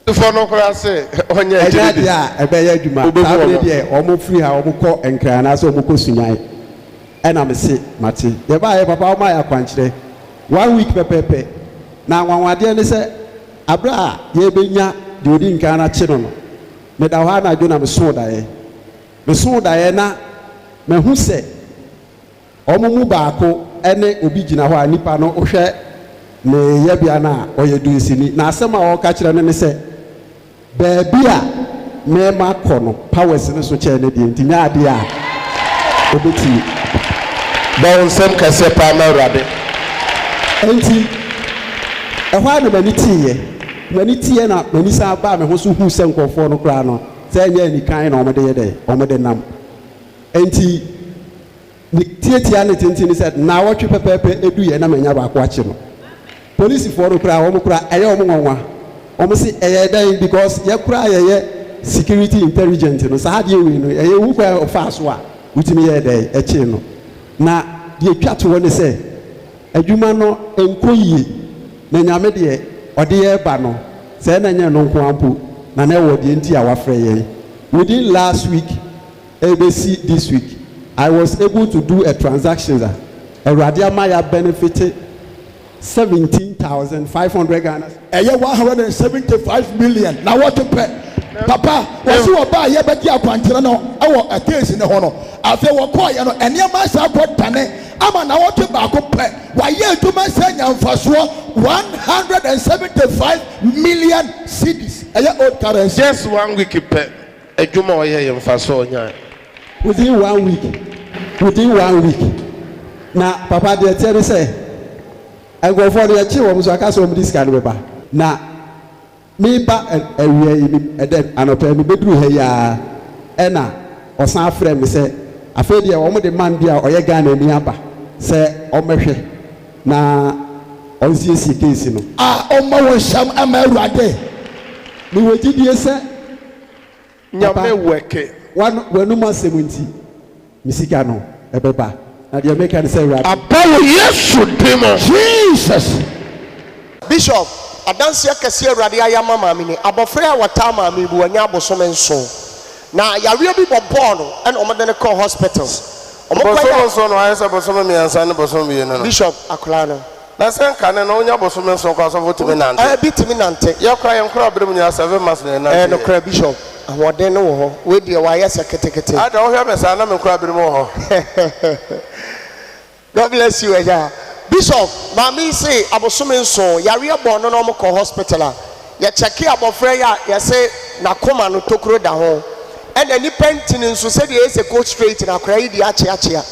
Fɔ no koraa sɛ ɔnyɛ ɛnyɛ akyire di. Adeɛ a ɛbɛyɛ adwuma. Wobɛhu saa bere ɔno. Deɛ wɔn firi ha wɔn kɔ Nkran anaasɛ wɔn kɔ Sunyan ɛna me se mate. Yɛbaeɛ papa, wɔn ayɛ akwankyerɛ one week pɛpɛɛpɛ na anwanwadeɛ ne sɛ abere a yɛbɛnya deɛ odi nkan no akye no, meda hɔ anadwo na mesoo daeɛ mesoo daeɛ na mahu sɛ wɔn mu baako ne obi gyina hɔ a nipa no wohwɛ ne yɛbea no a ɔyɛ dunsini na asɛm a ɔreka kyerɛ no ne sɛ baabi a mmarima kɔ no powers no so kyɛn ne deɛ nti nyɛ adeɛ a obɛtumi. Bɔ wo nsɛm kɛseɛ paa ma Awurade. Nti Ɛhɔ ara na m'ani teeɛ. M'ani teeɛ na m'ani san baa me ho so huu sɛ nkurɔfoɔ no koraa no, sɛ ɛnyɛ anikan na wɔde yɛ dɛn, wɔde nam. Enti ne tiatia ne tenten ne sɛ, nnawɔtwe pɛpɛɛpɛ ɛduiɛ na manya baako akye no. Polisifoɔ no koraa, wɔn koraa ɛyɛ wɔn nwanwa. Wɔn se ɛyɛɛ dɛn because yɛ koraa yɛyɛ security intelligent no, saa adeɛ wei no ɛyɛ hu kwan a ɔfaa so a wotumi yɛɛ dɛn ɛkyee no. Na deɛ ɛtwa toɔ ne sɛ, adwuma no nkɔ yie, na Nyame deɛ ɔde yɛn reba no, sɛɛ na ɛnyɛ ɛno nko ara mpo na na ɛwɔ deɛ nti a wafrɛ yɛn. Within last week ɛrebɛsi this week, I was able to do a transactions a Awurade ama yɛ abenefite 17,500 Ghana cedis. Ɛyɛ 175 million nawɔtwe pɛ. Papa, wɔse wɔbaa yɛbɛgye akwankyerɛ no wɔ case no ho no, afei wɔkɔɔeɛ no nneɛma asan akɔ dane ama nawɔtwe baako pɛ wayɛ adwuma sɛ anya mfasoɔ 175 million cedis, ɛyɛ old currency. Just one week pɛ, adwuma a ɔyɛeɛ mfasoɔ a ɔnyaeɛ. Within one week, within one week. Na papa deɛ ɛteɛ ne sɛ, nkurɔfoɔ no yɛkye wɔn nso aka sɛ wɔn de sika no bɛba. Na meba awia yi, ɛdɛ anɔpa yi mebɛduru ha yi ara ɛna ɔsan frɛ me sɛ afei deɛ wɔn de man bi a ɔyɛ Ghanani aba sɛ ɔmmɛhwɛ na ɔnsiesie case no. A ɔmmɔ wo nsam mma Awurade. Mewɔ gyidie sɛ Nyame papa wɛke. w'anum asɛm nti me sika no ɛbɛba na deɛ meka ne sɛ Awurade. Aba wɔ Yesu din mu. Jesus. Bishop, adanseɛ kɛseɛ Awurade ayɛ ama maame ni. Abɔfra yi a wɔtaa maame yi bi wanya abosome nson. Na yareɛ bi bɔbɔɔ no ɛna wɔde no kɔɔ hospital. Wɔkɔyɛ. Bosome nson no ayɛ sɛ bosome mmiɛnsa ne bosome mmienu no. Bishop, akwadaa no. Na sɛ nkane no wonya bosome nson koraa asɔfo tumi nante. Ɛɛ bi tumi nante. Yɛ koraa yɛn koraa bere mu nyinaa 7 months na yɛ nante Ɛyɛ yɛ. nokorɛ Bishop, ahoɔden no wɔ hɔ. Wei deɛ wayɛ sɛ ketekete. Ada wohwɛ me saa na me koraa bere mu wɔ hɔ. God bless you agya. Bishop, maame yi se abosome nson yareɛ bɔɔ no na wɔn kɔ hospital a, yɛ kyɛke abɔfra yi a yɛse n'akoma no tokuro da ho ɛna nipa ntini nso sɛdeɛ ɛyɛ sɛ kɔ straight no akwadaa yi deɛ akyeakyea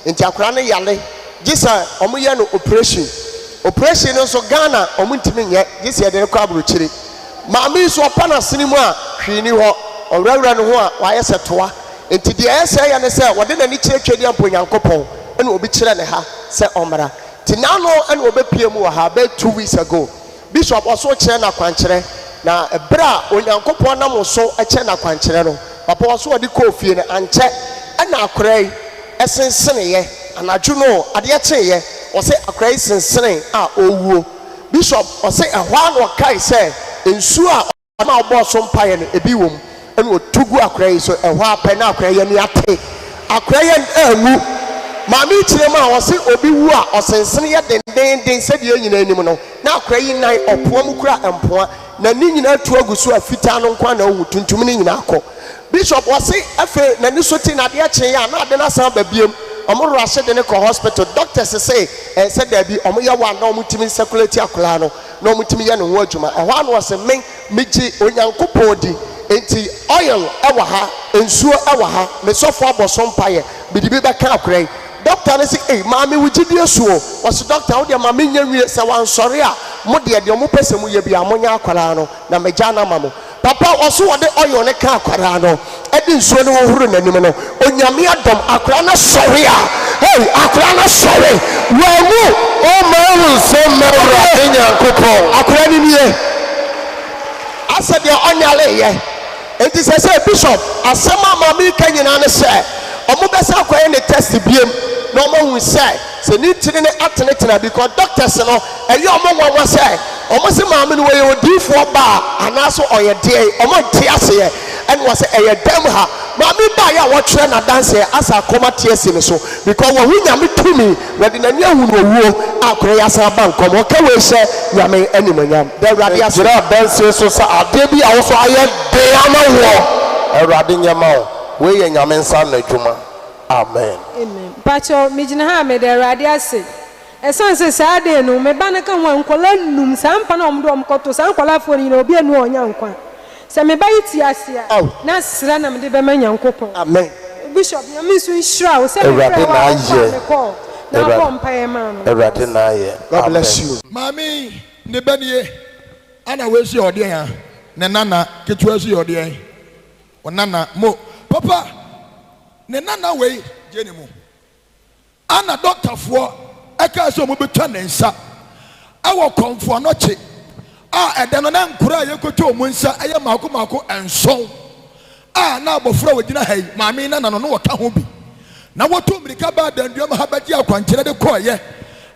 nti akwadaa no yare gye sɛ wɔn yɛ no operation. Operation no nso Ghana wɔn ntumi nyɛ gye sɛ yɛde no kɔ abrokyire. Maame yi nso ɔpa n'asene mu a hwee ni hɔ, ɔwerɛwerɛ ne ho a wayɛ sɛ toa. Enti deɛ ɛyɛ sɛ ɛyɛ ne sɛ wɔde n'ani kyerɛ Twedeɛ mpo Nyankopɔn ɛna obi kyerɛ ne ha sɛ ɔmmra. Nti n'ano ɛna ɔbɛpue mu wɔ ha bɛyɛ 2 weeks ago. Bishop ɔso kyerɛ no akwankyerɛ na ɛberɛ a Onyankopɔn nam wo so kyerɛ no akwankyerɛ no, papa ɔso ɔde kɔɔ fie no ankyɛ ɛna akwadaa yi senseneeɛ anadwo no o, adeɛ kyeeɛ ɔse akwadaa yi sensene a ɔrewuo. Bishop ɔse ɛhɔ ara na ɔkae sɛ nsuo a ɔma ɔbɔɔ so mpaeɛ no ebi wɔ mu ɛna ɔtu gu akwadaa yi so, ɛhɔ ara pɛ na akwadaa yi ani ate. Akwadaa yi anwu. Maame yi kyerɛ mu a ɔse obi wu a ɔsensene yɛ dendeenden sɛdeɛ yɛn nyinaa nim no, na akwadaa yi nan ɔpoa mu kura mpoa, n'ani nyinaa atu agu so a fitaa no nko ara na ɔhu, tuntum no nyinaa kɔ. Bishop ɔse afei n'ani so te na adeɛ kyeeɛ a na ade no asan aba biom, wɔn rush de no kɔ hospital, doctors se ɛɛ sɛ daabi, wɔn yɛ one na wɔn tumi circulate akwadaa no na wɔn tumi yɛ ne ho adwuma. Ɛhɔ ara na ɔse me megye Onyankopɔn di, enti oil wɔ ha, nsuo wɔ ha, me sɔfo abɔ so mpaeɛ, mede bi bɛka akwadaa yi. Doctor no se ei maame wo gyidie so o, ɔse doctor wo deɛ ma menyɛ nwie, sɛ wansɔre a mo deɛ deɛ mopɛ sɛ moyɛ biara monyɛ akwadaa no na magya no ama mo. Papa ɔse ɔde oil no ka akwadaa no de nsuo no hohoro n'anim no, Onyame adom akwadaa no asɔre a, hey akwadaa no asɔre, wanwu. O ma wo nsam ma Awurade Nyankopɔn. Akwadaa no nie, asɛ deɛ ɔnyareyɛ. Enti sɛ sɛ bishop, asɛm a maame yi ka nyinaa ne sɛ ɔmo bɛsan akɔyɛ ne test biem na ɔmo ahu sɛ sɛ ne ntini no atenetene a, because doctors no ɛyɛ ɔmo nwanwa sɛ ɔmo se maame no ɔyɛ odiyifoɔ baa anaasɛ ɔyɛ deɛn, ɔmo nte aseɛ. Ɛna ɔse ɛyɛ dɛm ha. Maame yi baeɛ a wɔtwerɛ n'adanseɛ asɛ akɔm ate asi ne so because wahu Nyame tumi, wɔde n'ani ahunu owuo a akora yi asan aba nkwa mu. Ɔka wei hyɛ Nyame animuonyam. Da Awurade ase. Gyina adansie so sɛ adeɛ bi a wo so ayɛ den ama woɔ, Awurade nyɛ ma wo. Wei yɛ Nyame nsa ano adwuma. Amen. Amen mpakyɛw megyina ha a meda awurade ase ɛsan sɛ saa day no me ba no ka ho a nkwadaa num saa mpa no a wɔde wɔn kɔto saa nkwadaa foɔ no nyinaa obi anu a ɔnya nkwa sɛ me ba yi te ase a na sra na mede bɛma Nyankopɔn Amen. Bishop Nyame nso nhyira wo sɛ me Awurade frɛ wo na a wo faa ayɛ. me call na Awurade wobɔɔ mpaeɛ maa no. Awurade na ayɛ. God bless Amen. you. Maame yi. Ne ba nie, ɛna wei nso yɛ ɔdeɛn a? Ne nana ketewa nso yɛ ɔdeɛn? Ɔnana. Mo papa, ne nana wei gye ne mu. Ɛna dɔktafoɔ ɛkaa sɛ wɔn bɛtwa ne nsa ɛwɔ kɔmfo anɔkye a ɛda no na nkora a yɛkɔtwa wɔn nsa ɛyɛ mako mako nson a na abɔfra a ɔgyina ha yi maame yi nana no na ɔka ho bi na wɔtuu mmirika baa Danduam ha bɛgyee akwankyerɛ de kɔeɛ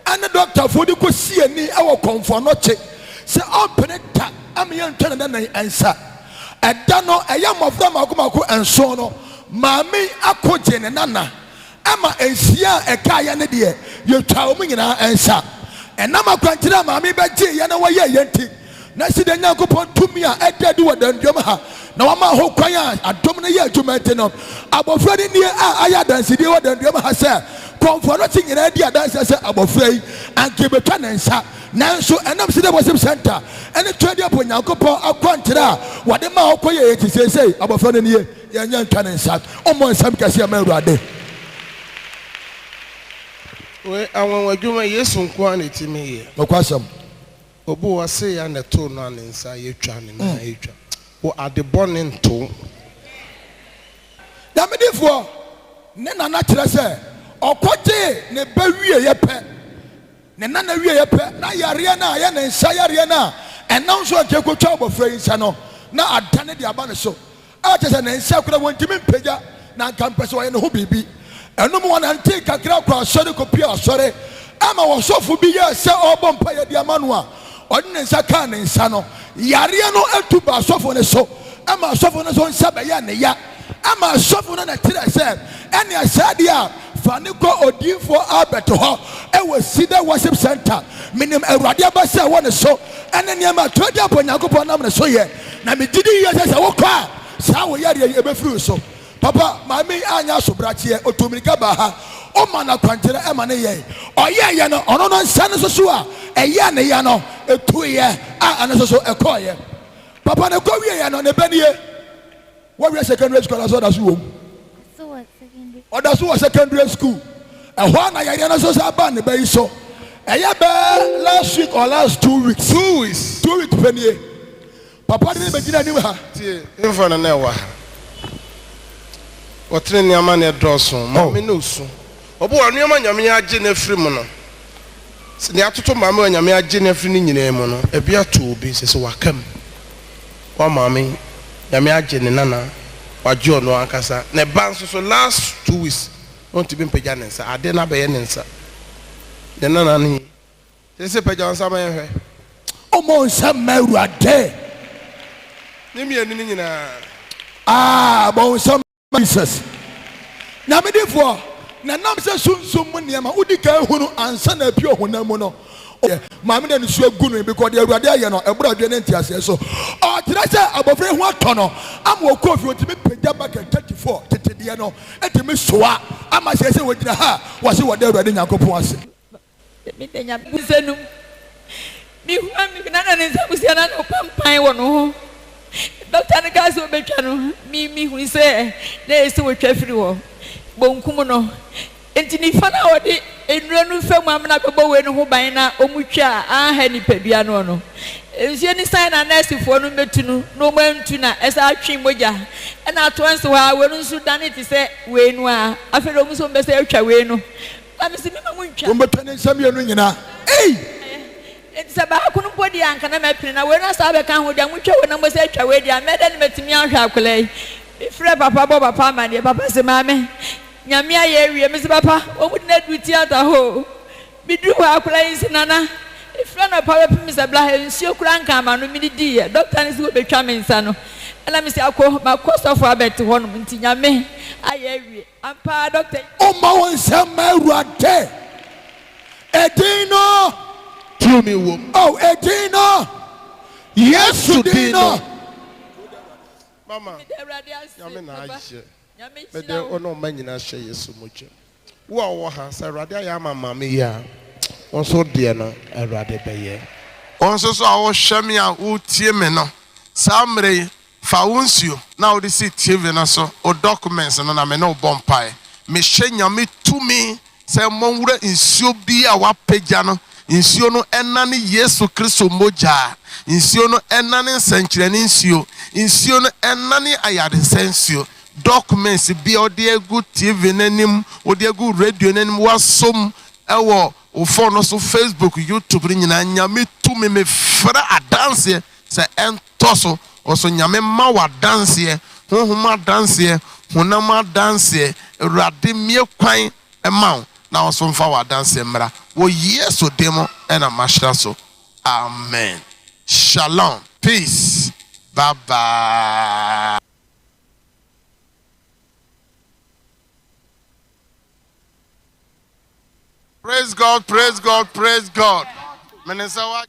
ɛne dɔktafoɔ de kɔsii ani wɔ Kɔmfo Anɔkye sɛ ɔmpene da ama yɛntwa ne nana yi nsa. Ɛda no ɛyɛ mmɔfra mmaako mmaako nson no maame yi ako gyee ne nana ɛma nsia a ɛkaeɛ no deɛ yɛtwaa wɔn nyinaa nsa. Ɛnam akwankyerɛ a maame yi bɛgyeeɛ na wɔyɛeɛ nti Na si dɛn Nyankopɔn tumi a ɛda adi wɔ danduam ha na wama ho kwan a adom no yɛ adwuma nti no, abofra no nie a ayɛ adansedie wɔ danduam ha sɛ kɔmfoɔ no te nyinaa di adanseɛ sɛ abofra yi anka yɛbɛtwa ne nsa nanso ɛnam Cedar Worship Center ne Twedeɛpo Nyankopɔn akwankyerɛ a wɔde maa ɔkɔ yɛɛ nti seesei abofra no nie yɛnyɛ ntwa ne nsa. Mommɔ nsɛm kɛseɛ mma Awurade. Wei anwanwadwuma Yesu nko ara na ɛtumi yɛ. Nokwasɛm. Obi wɔ hɔ sei a na ɛtoo no a ne nsa yɛ twa ne nan yɛ twa. Wo ade bɔne nto wo. Nyamedifoɔ ne nana kyerɛ sɛ ɔkɔgyee ne ba wieɛ pɛ, ne nana wieɛ pɛ na yareɛ no a ɛyɛ ne nsa yareɛ no a ɛnam so a nka ɛkɔtwa abɔfra yi nsa no na adane de aba ne so. a kyerɛ sɛ ne nsa koraa wɔntumi mpagya na anka mpɛ sɛ ɔyɛ ne ho biribi. Ɛno mu wɔnantee kakra kɔɔ asɔre kɔpuee asɔre ma ɔsɔfo bi yɛɛ sɛ ɔrebɔ mpaeɛ de ama no a ɔde ne nsa kaa ne nsa no, yareɛ no tu baa sɔfo no so ma asɔfo no nso nsa bɛyɛɛ ne ya ma asɔfo no na kyerɛɛ sɛ ɛnneɛ saa deɛ a fa no kɔ odiyifoɔ Albert hɔ wɔ Cedar Worship Center. Menim Awurade abasa a ɛwɔ ne so ne nneɛma a Tweaduampɔ Nyankopɔn nam ne so yɛ. Na megye di yie sɛ sɛ wokɔ a, saa wo yareɛ yi ɛbɛfiri wo so. Papa, maame yi anyɛ asobrakyeɛ, ɔtuu mmirika baa ha. Womaa no akwankyerɛ ɛma no yɛe. Ɔyɛeɛ no, ɔno no nsa no nso so a ɛyɛɛ ne ya no, ɛtuiɛ a ɛno nso so ɛkɔeɛ. Papa no kɔwieɛ no, ne ba nie. Wawie secondary school anaasɛ ɔda so wɔ mu? Ɔda so wɔ secondary school. Ɛhɔ a na yareɛ no nso san baa ne ba yi so. Ɛyɛ bɛɛ last week or last 2 weeks. 2 weeks. 2 weeks pɛ nie. Papa de ne bɛgyina anim ha. Tie, mfa no na ɛwɔ ha. Wɔtene nneɛma na ɛdɔɔso. Maame na osu. Obi wɔ nneɛma Nyame agye no afiri mu no. Nea atoto maame wɔ Nyame agye no afiri ne nyinaa mu no, ebi ato obi sɛ sɛ waka mu. Wa maame Nyame agye ne nana wagye ɔno ankasa ne ba nso so last 2 weeks na ɔntumi mpagya ne nsa ade no abɛyɛ ne nsa ne nana no yi sese pagya wo nsa ma yɛnhwɛ. Ɔmɔ nsa mma Awurade. Ne mmienu no nyinaa. Ah, bɔ wo nsa ma Jesus. Nyame difoɔ, na ɛnam sɛ sunsum mu nneɛma wodi kan hunu ansa na apue ɔhonam mu no, ɔyɛ maame na nisuo agu no because deɛ Awurade ayɛ no ɛboro adwene ne nteaseɛ so. Ɔkyerɛ sɛ abɔfra yi ho atɔ no ama ɔkɔɔ fie ɔtumi pagya bucket 34 tete deɛ no tumi soa ama seesei ɔgyina ha a wɔse wɔda Awurade Nyankopɔn ase. Meda Nyame nsa no mu. Mehu a mehu na na ne nsa kusia na na ɔpampan wɔ no ho. Dɔkta no kaa sɛ ɔbɛtwa no, me mehu sɛ na ɛyɛ sɛ wɔtwa firi hɔ bonkum no. Nti nifa no a wɔde nnuro no fa mu amena bɛbɔ wei no ho ban na wɔtwa a anha nipadua no no. Nsuo no san na nɛɛsefoɔ no bɛtu no na wɔn antu na ɛsan atwe mogya ɛna atoa nso hɔ a wei no nso dane te sɛ wei no a afei deɛ wɔn nso wɔn bɛ sɛ atwa wei no. Na mese, Memma muntwa. Wɔbɛtwa ne nsa mmienu nyinaa. Ei! Enti sɛ baako no mpo deɛ a, anka na mɛpene, na wei no asan abɛka ho deɛ a, motwa wei na mose atwa wei deɛ a, mɛyɛ dɛn na matumi ahwɛ akwadaa yi? Mefrɛɛ papa bɔɔ papa amaneɛ, papa se, Maame, Nyame ayɛ awie. Mese, Papa, wɔn de no aduru theatre hɔ o. Meduru hɔ a, akwadaa yi se, Nana, ɛfiri anɔpa bɛpem sɛ bla ha, nsuo koraa nkaa m'ano, medidiiɛ. Dɔkta no se wɔbɛtwa me nsa no. Ɛna mese, Ako, makɔ sɔfo Albert hɔnom, nti Nyame ayɛ awie. Ampa ara dɔkta yi. Ɔmma wo nsa mma Awurade. Edin no. Tumi wom. Oh, edin no. Yesu din no. Mama, Meda Awurade ase, Nyame na papa. ayɛ. Nyame Mede nhyira wo. wo ne wo mma nyinaa hyɛ Yesu mogya mu. Wo a wowɔ ha, sɛ Awurade ayɛ ama maame yi a, wo nso wo deɛ no, Awurade bɛyɛ. Wo nso so a wohwɛ me a wotie me no, saa mmerɛ yi, Fa wo nsuo na wode si TV no so, wo documents no na me ne wo bɔ mpaeɛ. Mehyɛ Nyame tumi sɛ mmɔ nwura nsuo biara a wapagya no, Nsuo no ɛnane Yesu Kristo mogya. Nsuo no ɛnane nsɛnkyerɛnne nsuo. Nsuo no ɛnane ayaresa nsuo. Documents bi a wode agu TV no anim, wode agu radio no anim, woasom ɛwɔ wo phone no so, Facebook, YouTube no nyinaa, Nyame tumi mefrɛ adanseɛ sɛ ɛntɔ so. Ɔso Nyame ma wo adanseɛ, honhom adanseɛ, honam adanseɛ. Awurade mmue kwan ma wo na wo nso mfa w'adanseɛ mmra. Wɔ Yesu din mu na mahyira so. Amen. Shalom. Peace. Bye bye. Praise God, praise God, praise God. Mene sɛ wa.